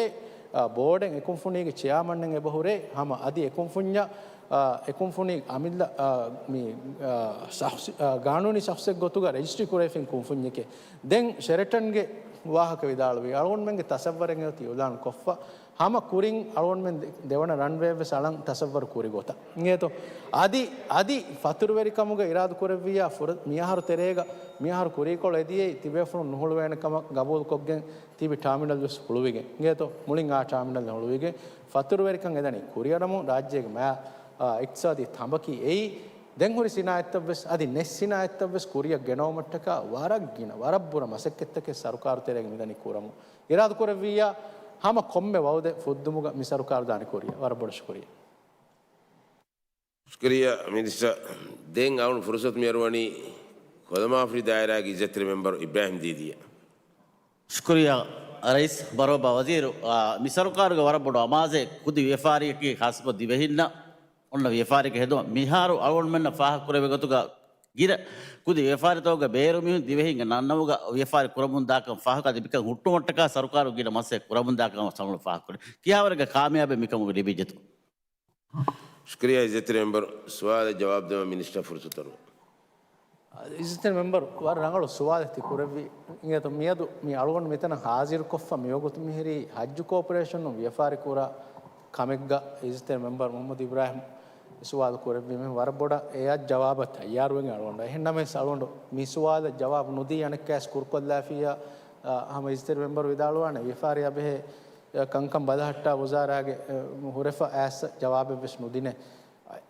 އާ، ބޯޑެއް އެ ކުންފުނީގެ ޗެއާމަންއެއް އެބަހުރޭ ހަމަ އަދި އެ ކުންފުންޏަށް، އާ، އެ ކުންފުނީ އަމިއްލަ، އާ، މި، އާ، ޝަޚްޞި-، އާ، ގާނޫނީ ޝަޚްޞެއް ގޮތުގަ ރަޖިސްޓްރީ ކުރެވިފިން ކުންފުންޏެކޭ. ދެން ޝެރެޓަންގެ ވާހަކަ ވިދާޅުވީ. އަޅުގަނޑުމެންގެ ތަސައްވަރެއް އޮތީ އިއުލާން ކޮށްފަ ހަމަ ކުރިން އަޅުގަނޑުމެން ދެ-، ދެވަނަ ރަންވޭ ވެސް އަޅަން ތަސައްވަރު ކުރި ގޮތަށް. އިނގޭތޯ؟ އަދި، އަދި ފަތުރުވެރިކަމުގަ އިރާދަ ކުރެއްވިއްޔާ ފުރަ-، މިއަހަރު ތެރޭގަ މިއަހަރު ކުރީކޮޅު އެދިޔައީ ތިބޭފުޅުން ނުހުޅުވޭނެ ކަމަށް ގަބޫލުކޮށްގެން ތިބި ޓާމިނަލް ވެސް ހުޅުވިގެން. އިނގޭތޯ؟ މުޅިން އާ ޓާމިނަލް ހުޅުވިގެން ފަތުރުވެރިކަން އެދަނީ ކުރިއަރަމުން ރާއްޖޭގެ މާ-، އާ، އިޤްތިޞާދީ ތަނބަކީ އެއީ. ދެން ހުރި ސިނާއަތްތައް ވެސް އަދި ނެތް ސިނާއަތްތައް ވެސް ކުރިއަށް ގެނައުމަށްޓަކާ ވަރަށް ގިނަ، ވަރަށް ބުރަ މަސައްކަތްތަކެއް ސަރުކާރު ތެރޭގަ މިދަނީ ކުރަމުން. އިރާދަ ކުރެއްވިއްޔާ ހަމަ ކޮންމެ ވައުދެއް ފުއްދުމުގަ މި ސަރުކާރު ދާނެ ކުރިއަށް. ވަރަށް ބޮޑަށް ޝުކުރިއްޔާ. ޝުކުރިއްޔާ މިނިސްޓަރ. ދެން އަޅުން ފުރުސަތު މިއަރުވަނީ ކޮލަމާފިރި ދާއިރާގެ އިއްޒަތްތެރި މެމްބަރު އިބްރާހިމް ދީދީއަށް. ޝުކުރިއްޔާ ރައީސް ބަރޯބާ ވަޒީރު، އާ، މި ސަރުކާރުގެ ވަރަށް ބޮޑު އަމާޒެއް ކުދި ވިޔަފާރިއަކީ ޚާއްޞަކޮށް ދިވެހިންނަށް އޮންނަ ވިޔަފާރިއެއްގެ ހެދުމަށް. މިހާރު އަޅުގަނޑުމެންނަށް ފާހަގަކުރެވޭ ގޮތުގަ ގިނަ ކުދި ވިޔަފާރިތަކުގެ ބޭރު މީހުން ދިވެހިންގެ ނަންނަމުގަ ވިޔަފާރި ކުރަމުން ދާކަން ފާހަގަ އަދި މިކަން ހުއްޓުމަށްޓަކާ ސަރުކާރު ގިނަ މަސައްކަތް ކުރަމުން ދާކަން ސަމުޅު ފާހަގަކުރޭ. ކިހާވަރެއްގެ ކާމިޔާބެއް މިކަމުގަ ލިބިއްޖެތޯ؟ ޝުކުރިއްޔާ އިއްޒަތްތެރި މެމްބަރު. ސުވާލަށް ޖަވާބު ދެވަން މިނިސްޓަރ ފުރުސަތު އަރުވަން. އިއްޒަތްތެރި މެމްބަރު ވަރަށް ރަނގަޅު ސުވާލެއް ތި ކުރެއްވީ. އިނގޭތޯ މިއަދު މި އަޅުގަނޑު މިތަނަށް ހާޒިރުކޮށްފަ މިވަގުތު މިހިރީ ހައްޖު ކޯޕަރޭޝަނުން ވިޔަފާރި ކުރާ ކަމެއްގަ އިއްޒަތްތެރި މެމްބަރު މުޙައްމަދު އިބްރާހިމް ސުވާލު ކުރެއްވީމެ ވަރަށް ބޮޑަށް އެއަށް ޖަވާބަށް ތައްޔާރުވެގެން އަޅުގަނޑު. އެހެންނަމަވެސް އަޅުގަނޑު މި ސުވާލަށް ޖަވާބު ނުދީ އަނެއްކާވެސް ކުރުކޮށްލާފިއްޔާ، އާ، ހަމަ އިއްޒަތްތެރި މެމްބަރު ވިދާޅުވާނެ ވިޔަފާރިއާ ބެހޭ ކަންކަން ބަލަހައްޓާ ވުޒާރާގެ، އެ، ހުރެފަ އައިސް ޖަވާބެއްވެސް ނުދިނޭ.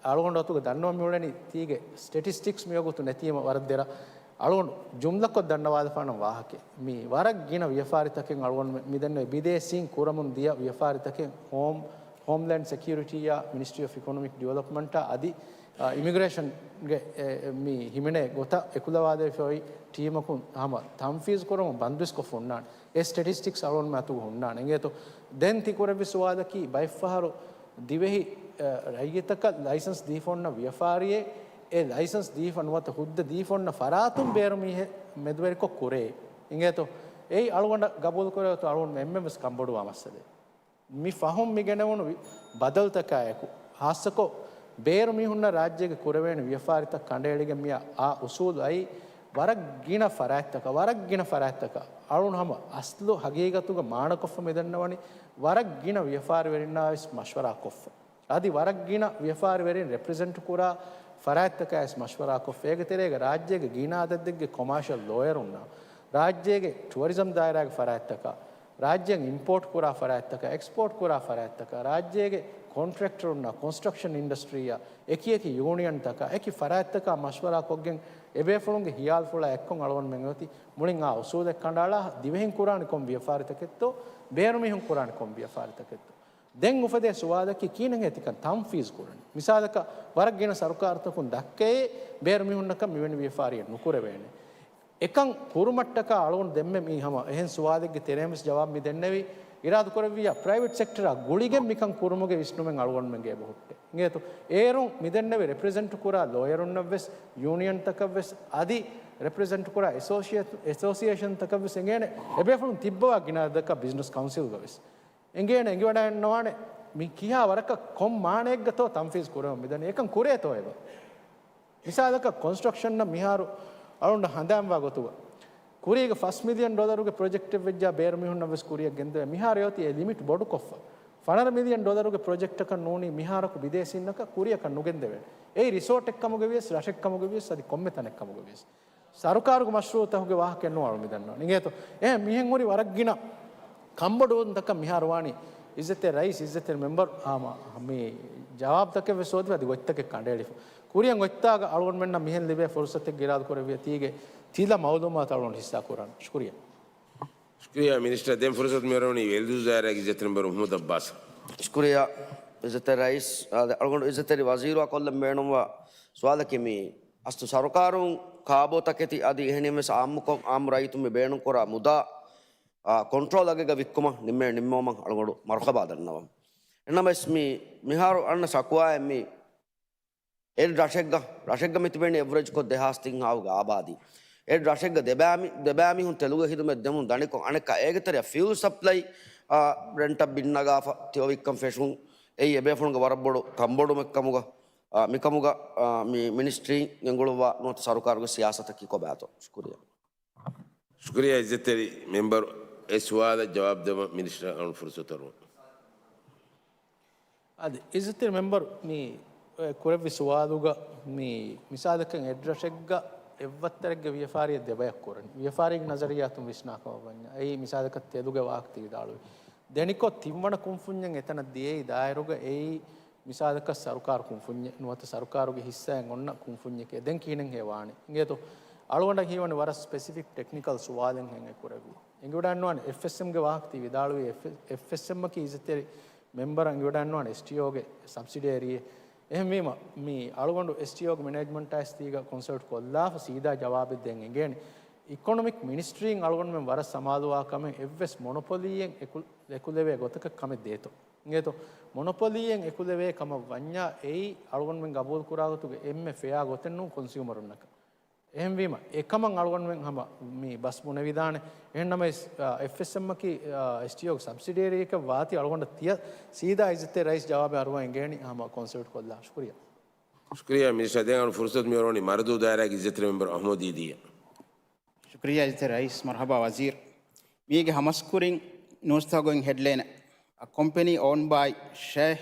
އަޅުގަނޑު އަތުގަ ދަންނަވަން މިއުޅެނީ ތީގެ ސްޓެޓިސްޓިކްސް މިވަގުތު ނެތީމަ ވަރަށް ދެރަ. އަޅުގަނޑު ޖުމްލަކޮށް ދަންނަވާލަފާނަން ވާހަކައެއް. މި ވަރަށް ގިނަ ވިޔަފާރިތަކެއް އަޅުގަނޑު މި-، މިދެންނެވި ބިދޭސީން ކުރަމުން ދިޔަ ވިޔަފާރިތަކެއް ހޯމް، ހޯމްލޭންޑް ސެކިއުރިޓީއާ މިނިސްޓްރީ އޮފް އިކޮނޮމިކް ޑިވެލޮޕްމަންޓާ އަދި، އާ، އިމިގްރޭޝަންގެ، އެ، މި ހިމެނޭ ގޮތަށް އެކުލަވާލެވިފައި ޓީމަކުން ހަމަ ތަންފީޒް ކުރަމުން ބަންދުވެސް ކޮށްފަ ހުންނާނެ. އެ ސްޓެޓިސްޓިކްސް އަޅުގަނޑުމެން އަތުގަ ހުންނާނެ. އިނގޭތޯ ދެން ތި ކުރެއްވި ސުވާލަކީ ބައެއްފަހަރު ދިވެހި، އަ، ރައްޔިތަކަށް ލައިސަންސް ދީފަ އޮންނަ ވިޔަފާރިއެއް، އެ ލައިސަންސް ދީފަ ނުވަތަ ހުއްދަ ދީފަ އޮންނަ ފަރާތުން ބޭރު މީހެއް މެދުވެރިކޮށް ކުރޭ. އިނގޭތޯ އެއީ އަޅުގަނޑަށް ގަބޫލު ކުރެވޭތޯ އަޅުގަނޑު އެންމެން ވެސް ކަންބޮޑުވާ މައްސަލައެއް. މި ފަހުން މި ގެނެވުނު ވި-، ބަދަލުތަކާއެކު، ހާއްސަކޮށް ބޭރު މީހުންނަށް ރާއްޖޭގެ ކުރެވޭނެ ވިޔަފާރިތައް ކަނޑައެޅިގެން މިއަށް އާ އުސޫލު އައީ، ވަރަށް ގިނަ ފަރާތްތަކަށް، ވަރަށް ގިނަ ފަރާތްތަކަށް އަޅުން ހަމަ އަސްލު ހަގީގަތުގަ މާނަކޮށްފަ މިދަންނަވަނީ، ވަރަށް ގިނަ ވިޔަފާރިވެރިންނާ ވެސް މަޝްވަރާ ކޮށްފަ. އަދި ވަރަށް ގިނަ ވިޔަފާރިވެރިން ރެޕްރެޒެންޓް ކުރާ ފަރާތްތަކާ ވެސް މަޝްވަރާ ކޮށްފަ. އޭގެ ތެރޭގަ ރާއްޖޭގެ ގިނަ އަދަދެއްގެ ކޮމާޝަލް ލޯޔަރުންނާ، ރާއްޖޭގެ ޓުއަރިޒަމް ދާއިރާގެ ފަރާތްތަކާ، ރާއްޖޭން އިމްޕޯޓް ކުރާ ފަރާތްތަކާ، އެކްސްޕޯޓް ކުރާ ފަރާތްތަކާ، ރާއްޖޭގެ ކޮންޓްރެކްޓަރުންނާ، ކޮންސްޓްރަކްޝަން އިންޑަސްޓްރީއާ، އެކި އެކި ޔޫނިއަންތަކާ، އެކި ފަރާތްތަކާ މަޝްވަރާ ކޮށްގެން އެބޭފުޅުންގެ ހިޔާލުފުޅާ އެއްކޮށް އަޅުގަނޑުމެން އޮތީ މުޅިން އާ އުސޫލެއް ކަނޑައަޅާ ދިވެހިން ކުރާނެ ކޮން ވިޔަފާރިތަކެއްތޯ، ބޭރުމީހުން ކުރާނެ ކޮން ވިޔަފާރިތަކެއްތޯ. ދެން އުފެދޭ ސުވާލަކީ ކީނަން އެތިކަން ތަންފީޒް ކުރަނީ؟ މިސާލަކަށް ވަރަށް ގިނަ ސަރުކާރުތަކުން ދައްކައޭ ބޭރުމީހުންނަކަށް މިވެނި ވިޔަފާރިއެއް ނުކުރެވޭނެ. އެކަން ކުރުމަށްޓަކާ އަޅުގަނޑު ދެންމެ މި ހަމަ އެހެން ސުވާލެއްގެ ތެރޭން ވެސް ޖަވާބު މި ދެންނެވި. އިރާދަ ކުރެއްވިއްޔާ ޕްރައިވެޓް ސެކްޓަރާ ގުޅިގެން މިކަން ކުރުމުގެ ވިސްނުމެއް އަޅުގަނޑުމެންގެ އެބަހުއްޓޭ. އިނގޭތޯ އޭރުން މި ދެންނެވި ރެޕްރެޒެންޓް ކުރާ ލޯޔަރުންނަށް ވެސް ޔޫނިއަންތަކަށް ވެސް އަދި ރެޕްރެޒެންޓް ކުރާ އެސޯސިއޭ-، އެސޯސިއޭޝަންތަކަށް ވެސް އެނގޭނެ އެބޭފުޅުން ތިއްބަވާ ގިނަ އަދަދަކަށް ބިޒްނަސް ކައުންސިލްގަ ވެސް. އެނގޭނެ އެނގިވަޑައިގަންނަވާނެ މި ކިހާ ވަރަކަށް ކޮން މާނައެއްގަތޯ ތަންފީޒް ކުރެވެމުން މިދަނީ. އެކަން ކުރޭތޯ އެބަ؟ މިސާލަކަށް ކޮންސްޓްރަކްޝަންނަށް މިހާރު އަޅުގަނޑަށް ހަނދާންވާ ގޮތުގަ ކުރީގަ ފަސް މިލިއަން ޑޮލަރުގެ ޕްރޮޖެކްޓެއް ވެއްޖާ ބޭރު މީހުންނަށް ވެސް ކުރިއަށް ގެންދެވޭ. މިހާރު އެއޮތީ އެ ލިމިޓް ބޮޑުކޮށްފަ. ފަނަރަ މިލިއަން ޑޮލަރުގެ ޕްރޮޖެކްޓަކަށް ނޫނީ މިހާރަކު ބިދޭސީންނަކަށް ކުރިއަކަށް ނުގެންދެވޭނެ. އެއީ ރިސޯޓެއް ކަމުގަ ވިޔަސް، ރަށެއް ކަމުގަ ވިޔަސް، އަދި ކޮންމެ ތަނެއް ކަމުގަ ވިޔަސް. ސަރުކާރުގެ މަޝްރޫއުތަކުގެ ވާހަކައެއް ނޫން އަޅު މިދަންނަވަނީ. އިނގޭތޯ؟ އެހެން މިހެން ހުރި ވަރަށް ގިނަ ކަންބޮޑުވުންތަކަށް މިހާރު ވާނީ އިއްޒަތްތެރި ރައީސް، އިއްޒަތްތެރި މެމްބަރު ހަމަ މި ޖަވާބުތަކެއް ވެސް އޮތްވެ އަދި ގޮތްތަކެއް ކަނޑައެޅިފަ. ކުރިއަށް އޮތްތާގަ އަޅުގަނޑުމެންނަށް މިހެން ލިބޭ ފުރުސަތެއްގެ އިރާދަ ކުރެއްވިޔާ ތީގެ ތިލަ މައުލޫމާތު އަޅުގަނޑު ހިއްސާ ކުރާނެ. ޝުކުރިއްޔާ. ޝުކުރިއްޔާ މިނިސްޓަރ. ދެން ފުރުސަތު މިއަރުވަނީ ވެލްދުވަސް ދާއިރާގެ އިއްޒަތްތެރި މެމްބަރު މުޙައްމަދު އައްބާސަށް. ޝުކުރިއްޔާ އިއްޒަތްތެރި ރައީސް. އާދެ، އަޅުގަނޑު އިއްޒަތްތެރި ވަޒީރުއާ ކޮށްލަން ބޭނުންވާ ސުވާލަކީ މި އަސްލު ސަރުކާރުން ކާބޯ ތަކެތި އަދި އެހެނިހެން ވެސް އާއްމުކޮށް އާއްމު ރައްޔިތުން މި ބޭނުންކުރާ މުދާ، އާ، ކޮންޓްރޯލް އަގެއްގަ ވިއްކުމަށް ނިންމޭ ނިންމުމަށް އަޅުގަނޑު މަރުޙަބާ ދަންނަވަން. އެހެންނަމަވެސް މި މިހާރު އަންނަ ޝަކުވާއެއް މި އެއް ރަށެއްގަ، ރަށެއްގަ މި ތިބެނީ އެވްރެޖްކޮށް ދެހާސް ތިން ހާސްގެ އާބާދީ. އެއް ރަށެއްގަ ދެބައިމި-، ދެބައިމީހުން ތެލުގެ ހިދުމަތް ދެމުން ދަނިކޮށް، އަނެއްކާ އޭގެ ތެރެއަށް ފިއުލް ސަޕްލައި، އާ، ރެންޓަށް ބިން ނަގާފަ ތިއޮވިއްކަން ފެށުން. އެއީ އެބޭފުޅުންގެ ވަރަށް ބޮޑު ކަންބޮޑުމެއް ކަމުގަ، އާ، މިކަމުގަ، އާ، މި މިނިސްޓްރީން ގެންގުޅުއްވާ ނުވަތަ ސަރުކާރުގެ ސިޔާސަތަކީ ކޮބާތޯ؟ ޝުކުރިއްޔާ. ޝުކުރިއްޔާ އިއްޒަތްތެރި މެމްބަރު. އެ ސުވާލަށް ޖަވާބު ދެމަށް މިނިސްޓަރަށް އަޅުން ފުރުސަތު އަރުވަން. އަދި އިއްޒަތްތެރި މެމްބަރު މި ކުރެއްވި ސުވާލުގަ މި މިސާލަކަށް އެއްރަށެއްގަ އެއްވައްތަރެއްގެ ވިޔަފާރިއެއް ދެބަޔަށް ކުރަނީ. ވިޔަފާރީގެ ނަޒަރިއްޔާތުން ވިސްނާ ކަމަށް ވަންޏާ. އެއީ މިސާލަކަށް ތެލުގެ ވާހަކަ ތި ވިދާޅުވި. ދެނިކޮށް ތިންވަނަ ކުންފުންޏެއް އެތަނަށް ދިޔައީ ދާއިރުގަ އެއީ މިސާލަކަށް ސަރުކާރު ކުންފުންޏެއް ނުވަތަ ސަރުކާރުގެ ހިއްސާއެއް އޮންނަ ކުންފުންޏެކޭ. ދެން ކިހިނެއްހޭ ވާނީ؟ އިނގޭތޯ؟ އަޅުގަނޑަށް ހީވަނީ ވަރަށް ސްޕެސިފިކް ޓެކްނިކަލް ސުވާލެއްހެން އެ ކުރެއްވީ. އެނގިވަޑައިންނުވާނެ އެފްއެސްއެމްގެ ވާހަކަ ތި ވިދާޅުވީ އެފް-، އެފްއެސްއެމްއަކީ އިއްޒަތްތެރި މެމްބަރ އިނގިވަޑައިންނުވާނެ އެސްޓީއޯގެ ސަބްސިޑިއަރީއެއް. އެހެންވީމަ، މި އަޅުގަނޑު އެސްޓީއޯގެ މެނޭޖްމަންޓާ އެސްޓީގަ ކޮންސަލްޓް ކޮށްލާފަ ސީދާ ޖަވާބެއް ދޭން އެނގޭނެ. އިކޮނޮމިކް މިނިސްޓްރީން އަޅުގަނޑުމެން ވަރަށް ސަމާލުވާ ކަމެއް އެއްވެސް މޮނޮޕޮލީއެއް އެކު-، އެކުލެވޭ ގޮތަކަށް ކަމެއް ދޭތޯ. އިނގޭތޯ؟ މޮނޮޕޮލީއެއް އެކުލެވޭ ކަމަށް ވަންޏާ އެއީ އަޅުގަނޑުމެން ގަބޫލު ކުރާ ގޮތުގެ އެންމެ ފެއާ ގޮތެއް ނޫން ކޮންސިއުމަރުންނަކަށް. އެހެންވީމަ، އެކަމަށް އަޅުގަނޑުމެން ހަމަ މި ބަސް ބުނެވިދާނެ. އެހެންނަމަވެސް، އާ، އެފްއެސްއެމްއަކީ، އާ، އެސްޓީއޯގެ ސަބްސިޑިއަރީއެކަށް ވާތީ އަޅުގަނޑަށް ތިޔަ ސީދާ އިއްޒަތްތެރި ރައީސް ޖަވާބެއް އަރުވަން އެނގޭނީ ހަމަ ކޮންސަލްޓް ކޮށްލާ. ޝުކުރިއްޔާ. ޝުކުރިއްޔާ މިނިސްޓަރ. ދެން އަޅު ފުރުސަތު މިއޮރޮނީ މަރަދޫ ދާއިރާގެ އިއްޒަތްތެރި މެމްބަރު އަހްމަދު ދީދީއަށް. ޝުކުރިއްޔާ އިއްޒަތްތެރި ރައީސް. މަރުޙަބާ ވަޒީރު. މީގެ ހަމަސްކުރިން ނޫސްތަކުގެ ހެޑްލައިން، A company owned by Sheikh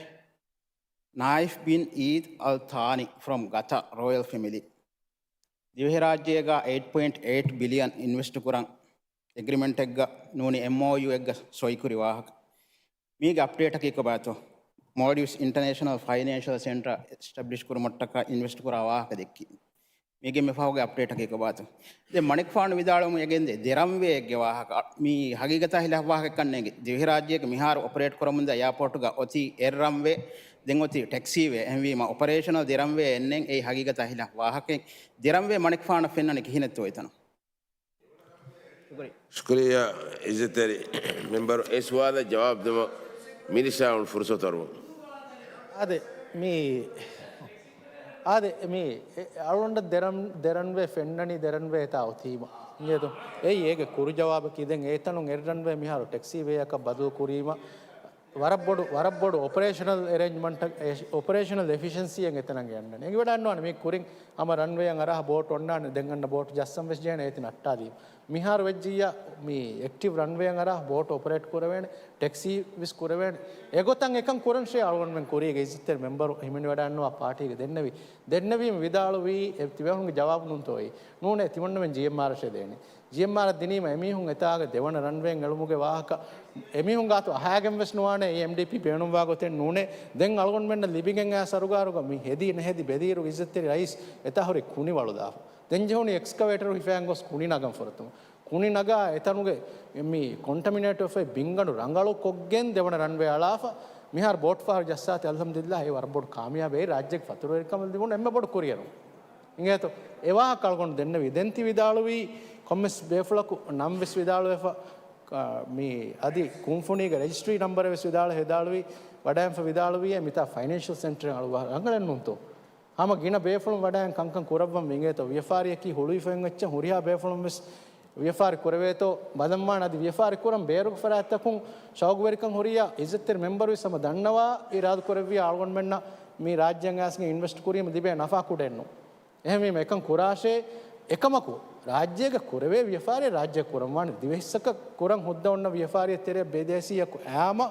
Naif bin Eid Al Thani from Qatar royal family. ދިވެހިރާއްޖޭގަ އެއިޓް ޕޮއިންޓް އެއިޓް ބިލިއަން އިންވެސްޓް ކުރަން އެގްރިމެންޓެއްގަ ނޫނީ އެމްއޯޔޫއެއްގަ ސޮއިކުރި ވާހަކަ. މީގެ އަޕްޑޭޓަކީ ކޮބާތޯ؟ މޯލްޑިވްސް އިންޓަނޭޝަނަލް ފައިނޭންޝަލް ސެންޓަރ އެސްޓަބްލިޝް ކުރުމަށްޓަކާ އިންވެސްޓް ކުރާ ވާހަކަ ދެއްކީ. މީގެ މިފަހުގެ އަޕްޑޭޓަކީ ކޮބާތޯ؟ ދެން މަނިކުފާނު ވިދާޅުވަމުން އެގެންދޭ ދެ ރަންވޭއެއްގެ ވާހަކަ. މީ ހަގީގަތާ ހިލާފް ވާހަކައެއްކަންނޭނގެ. ދިވެހިރާއްޖޭގެ މިހާރު އޮޕަރޭޓް ކުރަމުންދާ އެއާޕޯޓުގަ އޮތީ އެއް ރަންވޭ، ދެން އޮތީ ޓެކްސީވޭ. އެހެންވީމަ އޮޕަރޭޝަނަލް ދެ ރަންވޭ އެއްނެން. އެއީ ހަގީގަތާ ހިލާފް ވާހަކައެއް. ދެ ރަންވޭ މަނިކުފާނަށް ފެންނަނީ ކިހިނެއްތޯ އެތަނުން؟ ޝުކުރިއްޔާ. ޝުކުރިއްޔާ އިއްޒަތްތެރި މެމްބަރު. އެ ސުވާލަށް ޖަވާބު ދެމަށް މިނިސްޓަރ އަޅުން ފުރުސަތު އަރުވަން. އާދެ، މި، އާދެ، މި، އެ، އަޅުގަނޑަށް ދެ ރަން-، ދެ ރަންވޭ ފެންނަނީ ދެ ރަންވޭ އެތާ އޮތީމަ. އިނގޭތޯ؟ އެއީ އޭގެ ކުރު ޖަވާބަކީ. ދެން އެތަނުން އެއް ރަންވޭ މިހާރު ޓެކްސީ ވޭއަކަށް ބަދަލު ކުރީމަ. ވަރަށް ބޮޑު، ވަރަށް ބޮޑު އޮޕަރޭޝަނަލް އެރޭންޖްމަންޓަށް، އެ، އޮޕަރޭޝަނަލް އެފިޝަންސީއެއް އެތަނަށް ގެންނަން. އެނގިވަޑައިންނުވާނެ މީ ކުރިން ހަމަ ރަންވޭއަށް އަރާ ބޯޓް އޮންނާނެ. ދެން އަންނަ ބޯޓް ޖައްސަން ވެސް ޖެހޭނެ އޭތި ނައްޓާލީމަ. މިހާރު ވެއްޖިއްޔާ މި އެކްޓިވް ރަންވޭއަށް އަރާ ބޯޓް އޮޕަރޭޓް ކުރެވޭނެ، ޓެކްސީ ވެސް ކުރެވޭނެ. އެގޮތަށް އެކަން ކުރަންށޭ އަޅުގަނޑުމެން ކުރީގެ އިއްޒަތްތެރި މެމްބަރު ހިމެނިވަޑައިންނަވާ ޕާޓީގެ ދެންނެވީ. ދެންނެވީމަ ވިދާޅުވީ އެ ތިބޭފުޅުންގެ ޖަވާބު ނޫންތޯ އެއީ؟ ނޫނޭ، ތިމަންނަމެން ޖީއެމްއާރަށޭ ދޭނީ. ޖީއެމްއާރަށް ދިނީމަ އެމީހުން އެތާގެ ދެވަނަ ރަންވޭއިން އެޅުމުގެ ވާހަކަ އެމީހުން ގާތު އަހާގެން ވެސް ނުވާނެ. އެ އެމްޑީޕީ ބޭނުންވާ ގޮތެއް ނޫނޭ. ދެން އަޅުގަނޑުމެންނަށް ލިބިގެން އާ ސަރުގާރުގަ މި ހެދި ނެހެދި ބެލިއިރު އިއްޒަތްތެރި ރައީސް އެތާ ހުރި ކުނި ވަޅުލާފަ. ދެން ޖެހުނީ އެކްސްކަވޭޓަރު ހިފައިގެން ގޮސް ކުނި ނަގަން ފުރަތަމަ. ކުނި ނަގާ އެތަނުގެ މި ކޮންޓަމިނޭޓް ވެފައި ބިންގަނޑު ރަނގަޅު ކޮށްގެން ދެވަނަ ރަންވޭ އަޅާފަ. މިހާރު ބޯޓް ފަހަރު ޖައްސާތީ އަލްޙަމްދުލިއްލާހް އެ ވަރަށް ބޮޑު ކާމިޔާބެއް. ރާއްޖޭގެ ފަތުރުވެރިކަމަށް ލިބުނު އެންމެ ބޮޑު ކުރިއެރުން. އިނގޭތޯ؟ އެ ވާހަކަ އަޅުގަނޑު ދެންނެވީ. ދެން ތި ވިދާޅުވީ ކޮންމެސް ބޭފުޅަކު ނަން ވެސް ވިދާޅުވެފަ، އާ، މި އަދި ކުންފުނީގެ ރަޖިސްޓްރީ ނަންބަރެއް ވެސް ވިދާޅު-، ވިދާޅުވީ، ވަޑައިންފަ ވިދާޅުވީ މިތާ ފައިނޭންޝަލް ސެންޓަރެއް އަޅުވާ ރަނގަޅެއް ނޫންތޯ؟ ހަމަ ގިނަ ބޭފުޅުން ވަޑައިން ކަންކަން ކުރައްވަން ވީ. އިނގޭތޯ؟ ވިޔަފާރިއަކީ ހުޅުވިފައި އެއްޗެއް ހުރިހާ ބޭފުޅުން ވެސް ވިޔަފާރި ކުރެވޭތޯ ބަލަންވާނެ. އަދި ވިޔަފާރި ކުރަން ބޭރުގެ ފަރާތްތަކުން ޝައުގުވެރިކަން ހުރިއްޔާ އިއްޒަތްތެރި މެމްބަރުވެސް ހަމަ ދަންނަވާ އިރާދަ ކުރެއްވިއްޔާ އަޅުގަނޑުމެންނަށް މި ރާއްޖެއަށް އައިސްގެން އިންވެސްޓް ކުރީމަ ލިބޭ ނަފާ ކުޑައެއްނު. އެހެންވީމަ އެކަން ކުރާށޭ. އެކަމަކު ރާއްޖޭގަ ކުރެވޭ ވިޔަފާރިއެއް ރާއްޖޭ ކުރަންވާނެ. ދިވެހިއްސަކަށް ކުރަން ހުއްދަ އޮންނަ ވިޔަފާރިއެއް ތެރެއަށް ބިދޭސީއަކު އައިމަ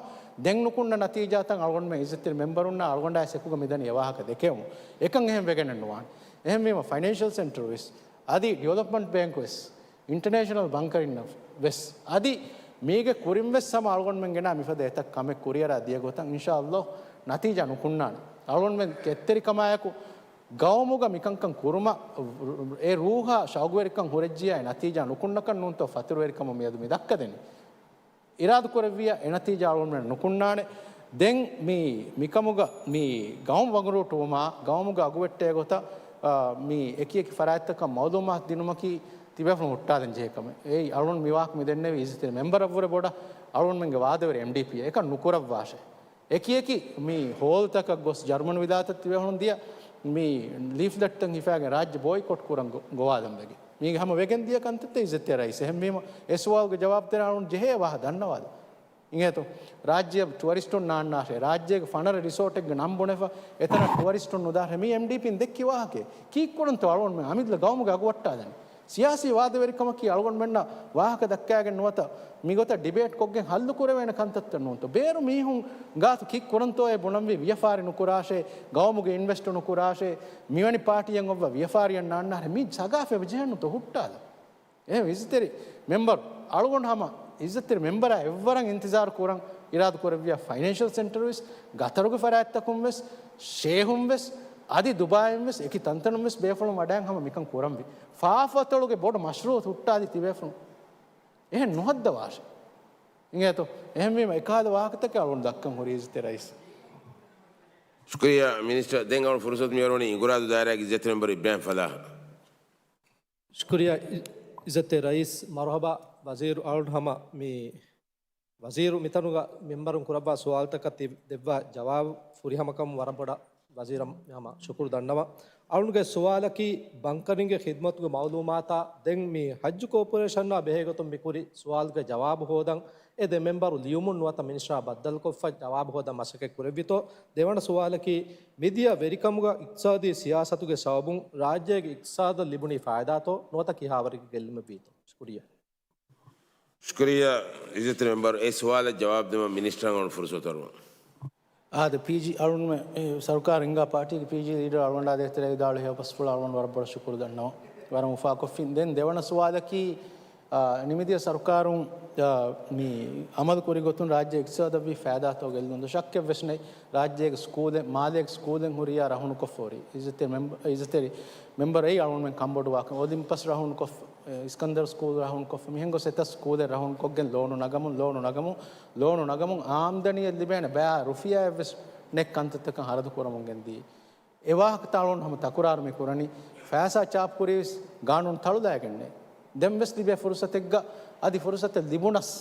ދެން ނުކުންނަ ނަތީޖާތައް އަޅުގަނޑުމެން އިއްޒަތްތެރި މެމްބަރުންނާ އަޅުގަނޑާ އެކުގަ މިދަނީ އެ ވާހަކަ ދެކެވުމުން. އެކަން އެހެން ވެގެނެއް ނުވާނެ. އެހެންވީމަ ފައިނޭންޝަލް ސެންޓަރު ވެސް އަދި ޑިވެލޮޕްމަންޓް ބޭންކު ވެސް އިންޓަނޭޝަނަލް ބަންކަރިންނަށް ވެސް އަދި މީގެ ކުރިން ވެސް ހަމަ އަޅުގަނޑުމެން ގެނާ މިފަދަ އެތައް ކަމެއް ކުރިއަރާ ދިޔަ ގޮތަށް އިންޝާﷲ ނަތީޖާ ނުކުންނާނެ. އަޅުގަނޑުމެން ކެތްތެރިކަމާއެކު ގައުމުގަ މިކަންކަން ކުރުމަށް އެ ރޫހާ ޝައުގުވެރިކަން ހުރެއްޖިޔާ އެ ނަތީޖާ ނުކުންނަކަން ނޫންތޯ ފަތުރުވެރިކަމަށް މިއަދު މި ދައްކަދެނީ. އިރާދަކުރެއްވިއްޔާ އެ ނަތީޖާ އަޅުގަނޑުމެން ނުކުންނާނެ. ދެން މި، މިކަމުގަ މި ގައުމު ވަނގަރޫޓުވުމާ، ގައުމުގަ އަގުވެއްޓޭ ގޮތަށް، އާ، މި އެކިއެކި ފަރާތްތަކަށް މައުލޫމާތު ދިނުމަކީ ތިބޭފުޅުން ހުއްޓާލަން ޖެހޭ ކަމެއް. އެއީ އަޅުގަނޑު މި ވާހަކަ މި ދެންނެވީ އިއްޒަތްތެރި މެމްބަރަށްވުރެ ބޮޑަށް އަޅުގަނޑުމެންގެ ވާދަވެރި އެމްޑީޕީ އެކަން ނުކުރައްވާށޭ. އެކިއެކި މި ހޯލްތަކަށް ގޮސް ޖަރުމަނު ވިލާތަށް ތިބޭފުޅުން ދިޔަ މި ލީފްލެޓްތައް ހިފާގެން ރާއްޖެ ބޯއިކޮޓް ކުރަން ގޮ-، ގޮވާލަން ވެގެން. މީގެ ހަމަ ވެގެން ދިޔަ ކަންތައްތައް އިއްޒަތްތެރި ރައީސް. އެހެންވީމަ އެ ސުވާލުގެ ޖަވާބު ދޭން އަޅުން ޖެހޭ ވާހަ ދަންނަވާލަ. އިނގޭތޯ؟ ރާއްޖެއަށް ޓުއަރިސްޓުން ނާންނާށޭ، ރާއްޖޭގެ ފަނަރަ ރިސޯޓެއްގެ ނަން ބުނެފަ، އެތަނަށް ޓުއަރިސްޓުން ނުދާށޭ. މީ އެމްޑީޕީން ދެއްކި ވާހަކައެއް. ކީއްކުރަންތޯ އަޅުން މި އަމިއްލަ ގައުމުގެ އަގު ވައްޓާލަނީ؟ ސިޔާސީ ވާދަވެރިކަމަކީ އަޅުގަނޑުމެންނަށް ވާހަކަ ދައްކާގެން ނުވަތަ މިގޮތަށް ޑިބޭޓް ކޮށްގެން ހައްލު ކުރެވޭނެ ކަންތައްތައް ނޫންތޯ. ބޭރު މީހުން ގާތު ކިކް ކުރަންތޯއޭ ބުނަންވީ ވިޔަފާރި ނުކުރާށޭ، ގައުމުގެ އިންވެސްޓު ނުކުރާށޭ، މިވެނި ޕާޓީއެއް އޮއްވާ ވިޔަފާރިއަށް ނާންނާށޭ، މި ސަގާފަތް ޖެހެންނުތޯ ހުއްޓާލަން. އެހެން އިއްޒަތްތެރި މެމްބަރު، އަޅުގަނޑު ހަމަ އިއްޒަތްތެރި މެމްބަރާ އެއްވަރަށް އިންތިޒާރު ކުރަން އިރާދަ ކުރެއްވިޔާ ފައިނޭންޝަލް ސެންޓަރުވެސް، ގަތަރުގެ ފަރާތްތަކުންވެސް، ޝޭހުންވެސް، އަދި ދުބާއިންވެސް އެކި ތަންތަނުންވެސް ބޭފުޅުން ވަޑައިން ހަމަ މިކަން ކުރަންވީ. ފާފަތޮޅުގެ ބޮޑު މަޝްރޫއު ހުއްޓާލި ތިބޭފުޅުން. އެހެން ނުހައްދަވާށޭ. އިނގޭތޯ؟ އެހެންވީމަ އެކަހަލަ ވާހަކަތަކެއް އަޅުގަނޑު ދައްކަން ހުރީ އިއްޒަތްތެރި ރައީސް. ޝުކުރިއްޔާ މިނިސްޓަރ. ދެން އަޅުގަނޑު ފުރުސަތު މިއޮރުވަނީ އިނގުރާދޫ ދާއިރާގެ އިއްޒަތްތެރި މެމްބަރު އިބްރާހިމް ފަލާހަށް. ޝުކުރިއްޔާ އި-، އިއްޒަތްތެރި ރައީސް. މަރުހަބާ ވަޒީރު. އަޅުގަނޑު ހަމަ މި ވަޒީރު މިތަނުގަ މެމްބަރުން ކުރައްވާ ސުވާލުތަކަށް ތި ދެއްވާ ޖަވާބު ފުރިހަމަކަމުން ވަރަށް ބޮޑަށް ވަޒީރަށް ހަމަ ޝުކުރު ދަންނަވަން. އަޅުގަނޑުގެ ސުވާލަކީ ބަންކަރިންގެ ޚިދްމަތުގެ މައުލޫމާތާ ދެން މި ޙައްޖު ކޯޕަރޭޝަނާ ބެހޭގޮތުން މިކުރި ސުވާލުގެ ޖަވާބު ހޯދަން އެ ދެ މެމްބަރު ލިޔުމުން ނުވަތަ މިނިސްޓަރާ ބައްދަލުކޮށްފަ ޖަވާބު ހޯދަން މަސައްކަތް ކުރެއްވިތޯ؟ ދެވަނަ ސުވާލަކީ މިދިޔަ ވެރިކަމުގަ އިޤްތިޞާދީ ސިޔާސަތުގެ ސަބަބުން ރާއްޖޭގެ އިޤްތިޞާދަށް ލިބުނީ ފައިދާތޯ ނުވަތަ ކިހާވަރެއްގެ ގެއްލުމެއްވީތޯ؟ ޝުކުރިއްޔާ. ޝުކުރިއްޔާ އިއްޒަތްތެރި މެމްބަރު. އެ ސުވާލަށް ޖަވާބު ދެވަން މިނިސްޓަރަށް އަޅުގަނޑު ފުރުސަތު އަރުވަން. އާދެ، ޕީޖީ އަޅުންމެ، އެ، ސަރުކާރު ހިންގާ ޕާޓީގެ ޕީޖީ ލީޑަރު އަޅުގަނޑާ ދޭތެރޭ ވިދާޅުވި ހެޔޮ ބަސްފުޅަށް އަޅުގަނޑު ވަރަށް ބޮޑަށް ޝުކުރު ދަންނަވަން. ވަރަށް އުފާކޮށްފިން. ދެން ދެވަނަ ސުވާލަކީ، އާ، ނިމިދިޔަ ސަރުކާރުން، އާ، މި އަމަލު ކުރި ގޮތުން ރާއްޖޭ އިޤްތިޞާދަށްވީ ފައިދާތޯ ގެއްލުންތޯ؟ ޝައްކެއްވެސް ނެތް. ރާއްޖޭގެ ސްކޫލެއް، މާލޭގެ ސްކޫލެއް ހުރިޔާ ރަހުނުކޮށްފަ ހުރި. އިއްޒަތްތެރި މެމްބަ-، އިއްޒަތްތެރި މެމްބަރު އެއީ އަޅުގަނޑުމެން ކަންބޮޑުވާކަން. އޮލިމްޕަސް ރަހުނުކޮށްފަ، އިސްކަންދަރު ސްކޫލް ރަހުނުކޮށްފަ، މިހެން ގޮސް އެތައް ސްކޫލެއް ރަހުނުކޮށްގެން ލޯނު ނަގަމުން، ލޯނު ނަގަމުން، ލޯނު ނަގަމުން އާމްދަނީއެއް ލިބޭނެ ބައި ރުފިޔާއެއްވެސް ނެތް ކަންތައްތަކަށް ހަރަދު ކުރަމުން ގެންދީ. އެ ވާހަކަތައް އަޅުގަނޑު ހަމަ ތަކުރާރު މި ކުރަނީ. ފައިސާ ޗާޕް ކުރީވެސް ގާނޫނު ތަޅުލައިގެންނޭ. ދެންވެސް ލިބޭ ފުރުސަތެއްގަ އަދި ފުރުސަތެއް ލިބުނަސް،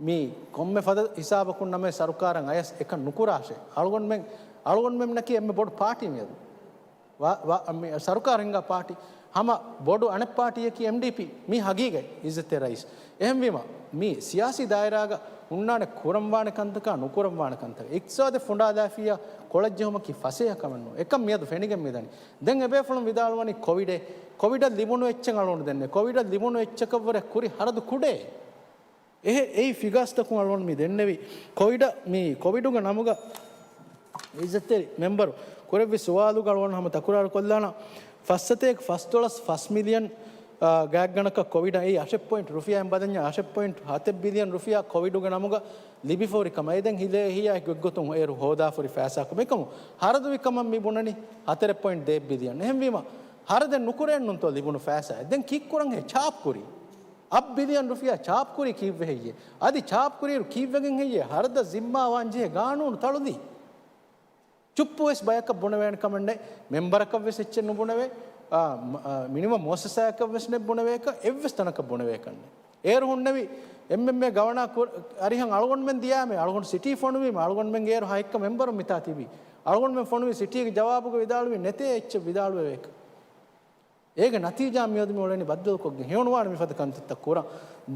މީ ކޮންމެ ފަދަ ހިސާބަކުން ނަމަ ސަރުކާރަށް އަޔަސް އެކަން ނުކުރާށޭ. އަޅުގަނޑުމެން، އަޅުގަނޑުމެންނަކީ އެންމެ ބޮޑު ޕާޓީ މިއަދު. ވާ-، ވާ-، މި ސަރުކާރު ހިންގާ ޕާޓީ. ހަމަ ބޮޑު އަނެއް ޕާޓީއަކީ އެމްޑީޕީ. މީ ހަގީގަތް އިއްޒަތްތެރި ރައީސް. އެހެންވީމަ، މީ ސިޔާސީ ދާއިރާގަ ހުންނާނެ ކުރަންވާނެ ކަންތަކާ ނުކުރަންވާނެ ކަންތަކާ. އިޤްތިޞާދެއް ފުނޑާލާފިއްޔާ ކޮޅަށްޖެހުމަކީ ފަސޭހަ ކަމެއް ނޫން. އެކަން މިއަދު ފެނިގެން މިދަނީ. ދެން އެބޭފުޅުން ވިދާޅުވަނީ ކޮވިޑޭ، ކޮވިޑަށް ލިބުނު އެއްޗެއް އަޅުގަނޑު ދެންނެވި. ކޮވިޑަށް ލިބުނު އެއްޗަކަށްވުރެ ކުރި ހަރަދު ކުޑޭ. އެހެ-، އެއީ ފިގާސްތަކުން އަޅުގަނޑު މި ދެންނެވި. ކޮވިޑަށް މި ކޮވިޑުގެ ނަމުގަ އިއްޒަތްތެރި މެމްބަރު ކުރެއްވި ސުވާލުގަ އަޅުގަނޑު ހަމަ ތަކުރާރު ކޮށްލާނަން. ފައްސަތޭކަ ފަސްދޮޅަސް ފަސް މިލިއަން، އާ، ގާތްގަނޑަކަށް ކޮވިޑަށް އެއީ އަށެއް ޕޮއިންޓް ރުފިޔާއިން ބަލަންޏާ އަށެއް ޕޮއިންޓް ހަތެއް ބިލިއަން ރުފިޔާ ކޮވިޑުގެ ނަމުގަ ލިބިފަހުރި ކަމަށް. އެ ދެން ހިލޭ އެހީއާ ގޮތްގޮތުން އޭރު ހޯދާފަހުރި ފައިސާކަމަށް. އެކަމު ހަރަދުވި ކަމަށް މި ބުނަނީ ހަތަރެއް ޕޮއިންޓް ދޭއް ބިލިއަން. އެހެންވީމަ ހަރަދެއް ނުކުރޭންނުންތޯ ލިބުނު ފައިސާ؟ ދެން ކީއްކުރަންހޭ ޗާޕް ކުރީ؟ އަށް ބިލިއަން ރުފިޔާ ޗާޕް ކުރީ ކީއްވެ ހެއްޔޭ؟ އަދި ޗާޕް ކުރިއިރު ކީއްވެގެން ހެއްޔޭ ހަރަދަށް ޒިންމާވާން ޖެހޭ ގާނޫނު ތަޅުލީ؟ ޗުއްޕުވެސް ބަޔަކަށް ބުނެވޭނެ ކަމެއް ނެތް. މެމްބަރަކަށްވެސް އެއްޗެއް ނުބުނެވޭ. އާ، މ-، އާ، މިނިވަން މުއައްސަސާއަކަށްވެސް ނެތް ބުނެވޭކަށް، އެއްވެސް ތަނަކަށް ބުނެވޭކަށް ނެތް. އޭރު ހުންނެވި އެމްއެމްއޭ ގަވަނާ ކުރ-، އަރިހަށް އަޅުގަނޑުމެން ދިޔާމޭ، އަޅުގަނޑު ސިޓީ ފޮނުވީމޭ، އަޅުގަނޑުމެންގެ އޭރު ހައެއްކަ މެމްބަރުން މިތާ ތިބީ. އަޅުގަނޑުމެން ފޮނުވި ސިޓީގެ ޖަވާބުގަ ވިދާޅުވީ ނެތޭ އެއްޗެއް ވިދާޅުވެވޭކަށް. އޭގެ ނަތީޖާ މިއަދު މި އުޅެނީ ބައްދަލުކޮށްގެން. ހެޔޮނުވާނެ މިފަދަ ކަންތައްތައް ކުރަން.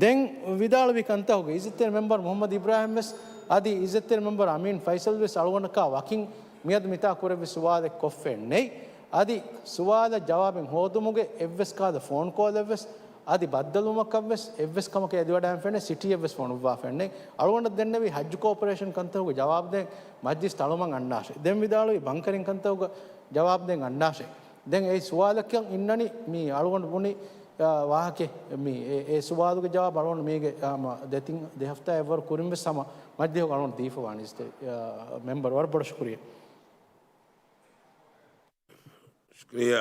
ދެން ވިދާޅުވި ކަންތައް އިއްޒަތްތެރި މެމްބަރު މުޙައްމަދު އިބްރާހިމް ވެސް އަދި އިއްޒަތްތެރި މެމްބަރު އަމީން ފައިސަލް ވެސް އަޅުގަނޑަކާ ވަކިން މިއަދު މިތާ ކުރެއްވި ސުވާލެއް ކޮށްފައެއް ނެތް. އަދި ސުވާލަށް ޖަވާބެއް ހޯދުމުގެ އެއްވެސް ކަހަލަ ފޯން ކޯލެއްވެސް އަދި ބައްދަލުވުމަކަށްވެސް އެއްވެސް ކަމަކަށް އެދިވަޑައިގެންފައެއް ނެތް، ސިޓީއެއްވެސް ފޮނުއްވާފައެއް ނެތް. އަޅުގަނޑަށް ދެންނެވި ޙައްޖު ކޯޕަރޭޝަން ކަންތައްގެ ޖަވާބު ދޭން މަޖްލިސް ތަޅުމަށް އަންނާށޭ. ދެން ވިދާޅުވި ބަންކަރިން ކަންތައްގެ ޖަވާބު ދޭން އަންނާށޭ. ދެން އެ ސުވާލަކަށް އިންނަނީ މި އަޅުގަނޑު ބުނި، އާ، ވާހަކަ މި އެ، އެ ސުވާލުގެ ޖަވާބު އަޅުގަނޑު މީގެ، އާ، މަ-، ދެތިން ދެ ހަފްތާ އެއްވަރު ކުރިން ވެސް ހަމަ މަޖްލިހުގަ އަޅުގަނޑު ދީފަވާނީ އިއްޒަތްތެރި، އާ، މެމްބަރު. ވަރަށް ބޮޑަށް ޝުކުރިއްޔާ. ޝުކުރިއްޔާ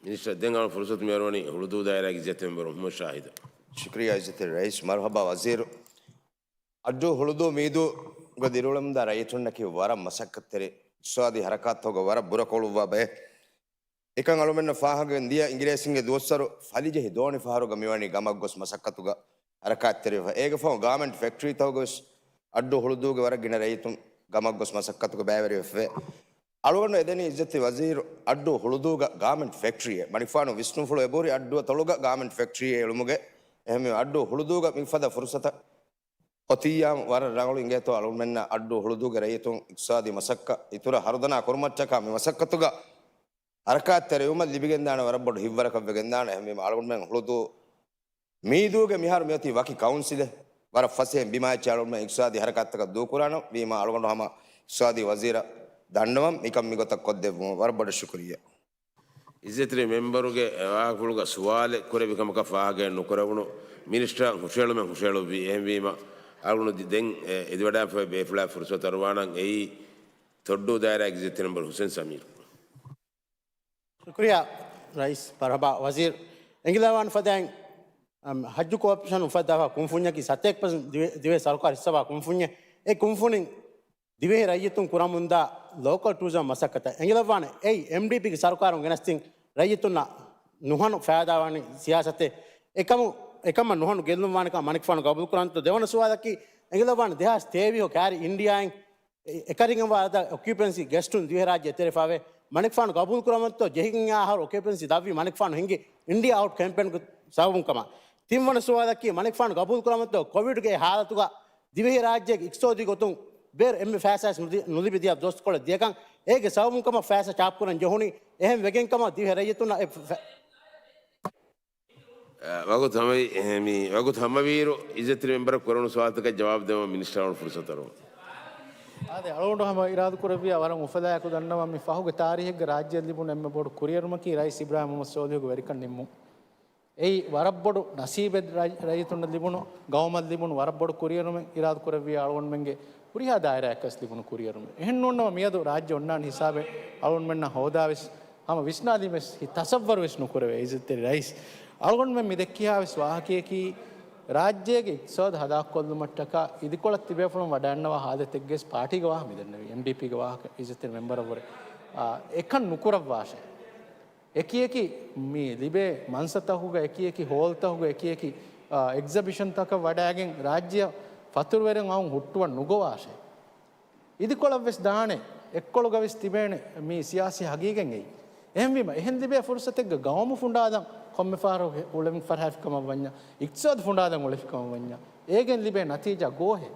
މިނިސްޓަރ. ދެން އަޅުގަނޑު ފުރުސަތު މިއަރުވަނީ ހުޅުދޫ ދާއިރާގެ އިއްޒަތްތެރި މެމްބަރު މުޙައްމަދު ޝާހިދަށް. ޝުކުރިއްޔާ އިއްޒަތްތެރި ރައީސް. މަރުޙަބާ ވަޒީރު. އައްޑޫ ހުޅުދޫ މީދޫގަ ދިރިއުޅެމުންދާ ރައްޔިތުންނަކީ ވަރަށް މަސައްކަތްތެރި، އިޤްތިޞާދީ ޙަރަކާތްތަކުގަ ވަރަށް ބުރަކޮޅުއްވާ ބައެއް. އެކަން އަޅުމެންނަށް ފާހަގަވެގެން ދިޔަ އިނގިރޭސިންގެ ދުވަސްވަރު ފަލިޖެހި ދޯނި ފަހަރުގަ މިވަނީ ގަމަށް ގޮސް މަސައްކަތުގަ ޙަރަކާތްތެރިވެފަ. އޭގެ ފަހު ގާމެންޓް ފެކްޓްރީތަކުގަވެސް އައްޑޫ ހުޅުދޫގެ ވަރަށް ގިނަ ރައްޔިތުން ގަމަށް ގޮސް މަސައްކަތުގަ ބައިވެރިވެފަ. އަޅުގަނޑު އެދެނީ އިއްޒަތްތެރި ވަޒީރު އައްޑޫ ހުޅުދޫގަ ގާމެންޓް ފެކްޓްރީއެއް، މަނިކުފާނު ވިސްނުފުޅު އެބަހުރި އައްޑޫއަށް ތޮޅުގަ ގާމެންޓް ފެކްޓްރީއެއް އެޅުމުގެ. އެހެންވީމަ އައްޑޫ ހުޅުދޫގަ މިފަދަ ފުރުސަތަށް އޮތިއްޔާ ވަރަށް ރަނގަޅު. އިނގޭތޯ އަޅުމެންނަށް އައްޑޫ ހުޅުދޫގެ ރައްޔިތުން އިޤްތިޞާދީ މަސައްކަތް އިތުރަށް ހަރުދަނާ ކުރުމަށްޓަކާ މި މަސައްކަތުގަ ހަރަކާތްތެރިވުމަށް ލިބިގެންދާނެ ވަރަށް ބޮޑު ހިތްވަރަކަށްވެގެންދާނެ. އެހެންވީމަ އަޅުގަނޑުމެން ހުޅުދޫ މީދޫގެ މިހާރު މިއޮތީ ވަކި ކައުންސިލެއް. ވަރަށް ފަސޭހައިން ބިމާ އެއްޗެއް އަޅުގަނޑުމެން އިޤްތިޞާދީ ހަރަކާތްތަކަށް ދޫކުރާނަން. ވީމާ އަޅުގަނޑު ހަމަ އިޤްތިޞާދީ ވަޒީރަށް ދަންނަވަން މިކަން މިގޮތަށް ކޮށްދެއްވުމަށް ވަރަށް ބޮޑަށް ޝުކުރިއްޔާ. އިއްޒަތްތެރި މެމްބަރުގެ ވާހަކަފުޅުގަ ސުވާލެއް ކުރެއްވި ކަމަކަށް ފާހަގައެއް ނުކުރެވުނު މިނިސްޓަރ ހުށައެޅުމެއް ހުށައެޅުއްވި. އެހެންވީމަ އަޅުގަނޑު ދެން އެ، އެދިވަޑާފައި ބޭފުޅާ ފުރުސަތު އަރުވާނަން. އެއީ ތޮއްޑޫ ދާއިރާގެ އިއްޒަތްތެރި މެމްބަރު ހުސެން ސަމީރު. ޝުކުރިއްޔާ ރައީސް. މަރުޙަބާ ވަޒީރު. އެނގިލަވާން ފަދައިން، އަމް، ޙައްޖު ކޯޕަރޭޝަން އުފައްދާފަ ކުންފުންޏަކީ ސަތޭކަ ޕަސެންޓް ދިވެ-، ދިވެހި ސަރުކާރު ހިއްސާވާ ކުންފުންޏެއް. އެ ކުންފުނިން ދިވެހި ރައްޔިތުން ކުރަމުންދާ ލޯކަލް ޓޫރިޒަމް މަސައްކަތަށް އެނގިލައްވާނެ. އެއީ އެމްޑީޕީގެ ސަރުކާރުން ގެނެސްދިން ރައްޔިތުންނަށް ނުހަނު ފައިދާވާނެ ސިޔާސަތެއް. އެކަމު، އެކަމަށް ނުހަނު ގެއްލުން ވާނެކަން މަނިކުފާނު ގަބޫލުކުރަންތޯ؟ ދެވަނަ ސުވާލަކީ، އެނގިލައްވާނެ ދެހާސް ތޭވީހު ކާރި އިންޑިއާއިން އެ-، އެކަނި ވަރަށް އޮކިއުޕެންސީ ގެސްޓުން ދިވެހިރާއްޖެ އެތެރެފަވޭ. މަނިކުފާނު ގަބޫލުކުރަމުންތޯ ޖެހިގެން އަހަރު އޮކިއުޕެންސީ ދަށްވީ މަނިކުފާނު ހިންގި އިންޑިއާ އައުޓް ކެމްޕޭންގެ ސަބަބުން ކަމަށް. ތިންވަނަ ސުވާލަކީ މަނިކުފާނު ގަބޫލުކުރަމުންތޯ ކޮވިޑްގެ އެ ހާލަތުގަ ދިވެހިރާއްޖޭގެ އިޤްތިޞާދީ ގޮތުން ބޭރު އެންމެ ފައިސާވެސް ނުދި-، ނުލިބި ދިޔަ ދުވަސްކޮޅެއް ދިޔަކަން އޭގެ ސަބަބުން ކަމަށް ފައިސާ ޗާޕްކުރަން ޖެހުނީ. އެހެން ވެގެން ކަމަށް ދިވެހި ރައްޔިތުންނަށް އެ ފަ-، ވަގުތު ހަމަވި-، މި ވަގުތު ހަމަވީއިރު އިއްޒަތްތެރި މެމްބަރަށް ކުރެވުނު ސުވާލުތަކަށް ޖަވާބު ދެވުމަށް މިނިސްޓަރ އަޅުގަނޑު ފުރުސަތު އަރުވަން. އާދެ، އަޅުގަނޑު ހަމަ އިރާދަކުރެއްވިއްޔާ ވަރަށް އުފަލާއެކު ދަންނަވަން. މި ފަހުގެ ތާރީހެއްގަ ރާއްޖެއަށް ލިބުނު އެންމެ ބޮޑު ކުރިއެރުމަކީ ރައީސް އިބްރާހިމް މުޙައްމަދު ސޯލިހުގެ ވެރިކަން ނިންމުން. އެއީ ވަރަށް ބޮޑު ނަސީބެއް ރައް-، ރައްޔިތުންނަށް ލިބުނު، ގައުމަށް ލިބުނު ވަރަށް ބޮޑު ކުރިއެރުމެއް. އިރާދަކުރެއްވިއްޔާ އަޅުގަނޑުމެންގެ ހުރިހާ ދާއިރާއަކަސް ލިބުނު ކުރިއެރުމެއް. އެހެން ނޫންނަމަ މިއަދު ރާއްޖެ އޮންނާނެ ހިސާބެއް އަޅުގަނޑުމެންނަށް ހޯދާވެސް ހަމަ ވިސްނާލީމެސް ހި ތަސައްވަރުވެސް ނުކުރެވޭ. އިއްޒަތްތެރި ރައީސް، އަޅުގަނޑުމެން މި ދެއްކިހާވެސް ވާހަކަޔަކީ، ރާއްޖޭގެ އިޤްތިޞާދު ހަލާކުކޮށްލުމަށްޓަކާ އިދިކޮޅަށް ތިބޭފުޅުން ވަޑައިގަންނަވާ ހާލަތެއްގެސް ޕާޓީގެ ވާހަކަ މިދެންނެވީ. އެމްޑީޕީގެ ވާހަކަ އިއްޒަތްތެރި މެމްބަރަށްވުރެ، އާ، އެކަން ނުކުރައްވާށޭ. އެކިއެކި މި ލިބޭ މަންސަތަކުގަ، އެކިއެކި ހޯލްތަކުގަ، އެކިއެކި، އާ، އެގްޒިބިޝަންތަކަށް ވަޑައިގެން ރާއްޖެއަށް ފަތުރުވެރިން އައުން ހުއްޓުވަން ނުގޮވާށޭ. އިދިކޮޅަށްވެސް ދާނެ، އެއްކޮޅުގަވެސް ތިބޭނެ މީ ސިޔާސީ ހަގީގަތް އެއީ. އެހެންވީމަ، އެހެން ލިބޭ ފުރުސަތެއްގަ ގައުމު ފުނޑާދަން ކޮންމެ ފަހަރު ހެ-، އުޅެން ފަރާތް ކަމަށް ވަންޏާ، އިޤްތިޞާދު ފުނޑާދަން އުޅެފި ކަމަށް ވަންޏާ، އޭގެން ލިބޭ ނަތީޖާ ގޯހޭ.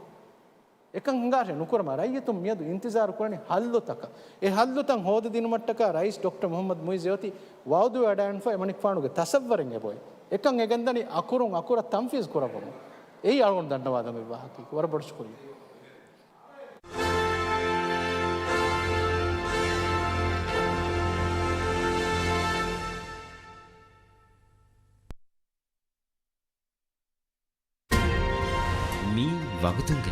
އެކަން ހިނގާށޭ ނުކުރަމާ. ރައްޔިތުން މިއަދު އިންތިޒާރު ކުރަނީ ހައްލުތަކަށް. އެ ހައްލުތައް ހޯދަދިނުމަށްޓަކާ ރައީސް ޑޮކްޓަރ މުޙައްމަދު މުޢިއްޒު އޮތީ ވަޢުދުވެވަޑައިގެންފަ އެމަނިކުފާނުގެ ތަސައްވަރެއް އެބައޮތް. އެކަން އެ ގެންދަނީ އަކުރުން އަކުރަށް ތަންފީޒު ކުރައްވަމުން. އެއީ އަޅުގަނޑު ދަންނަވާދަން އޮތް ވާހަކައެއް. ވަރަށް ބޮޑު ޝުކުރިއްޔާ. މީ ވަގުތުންގެ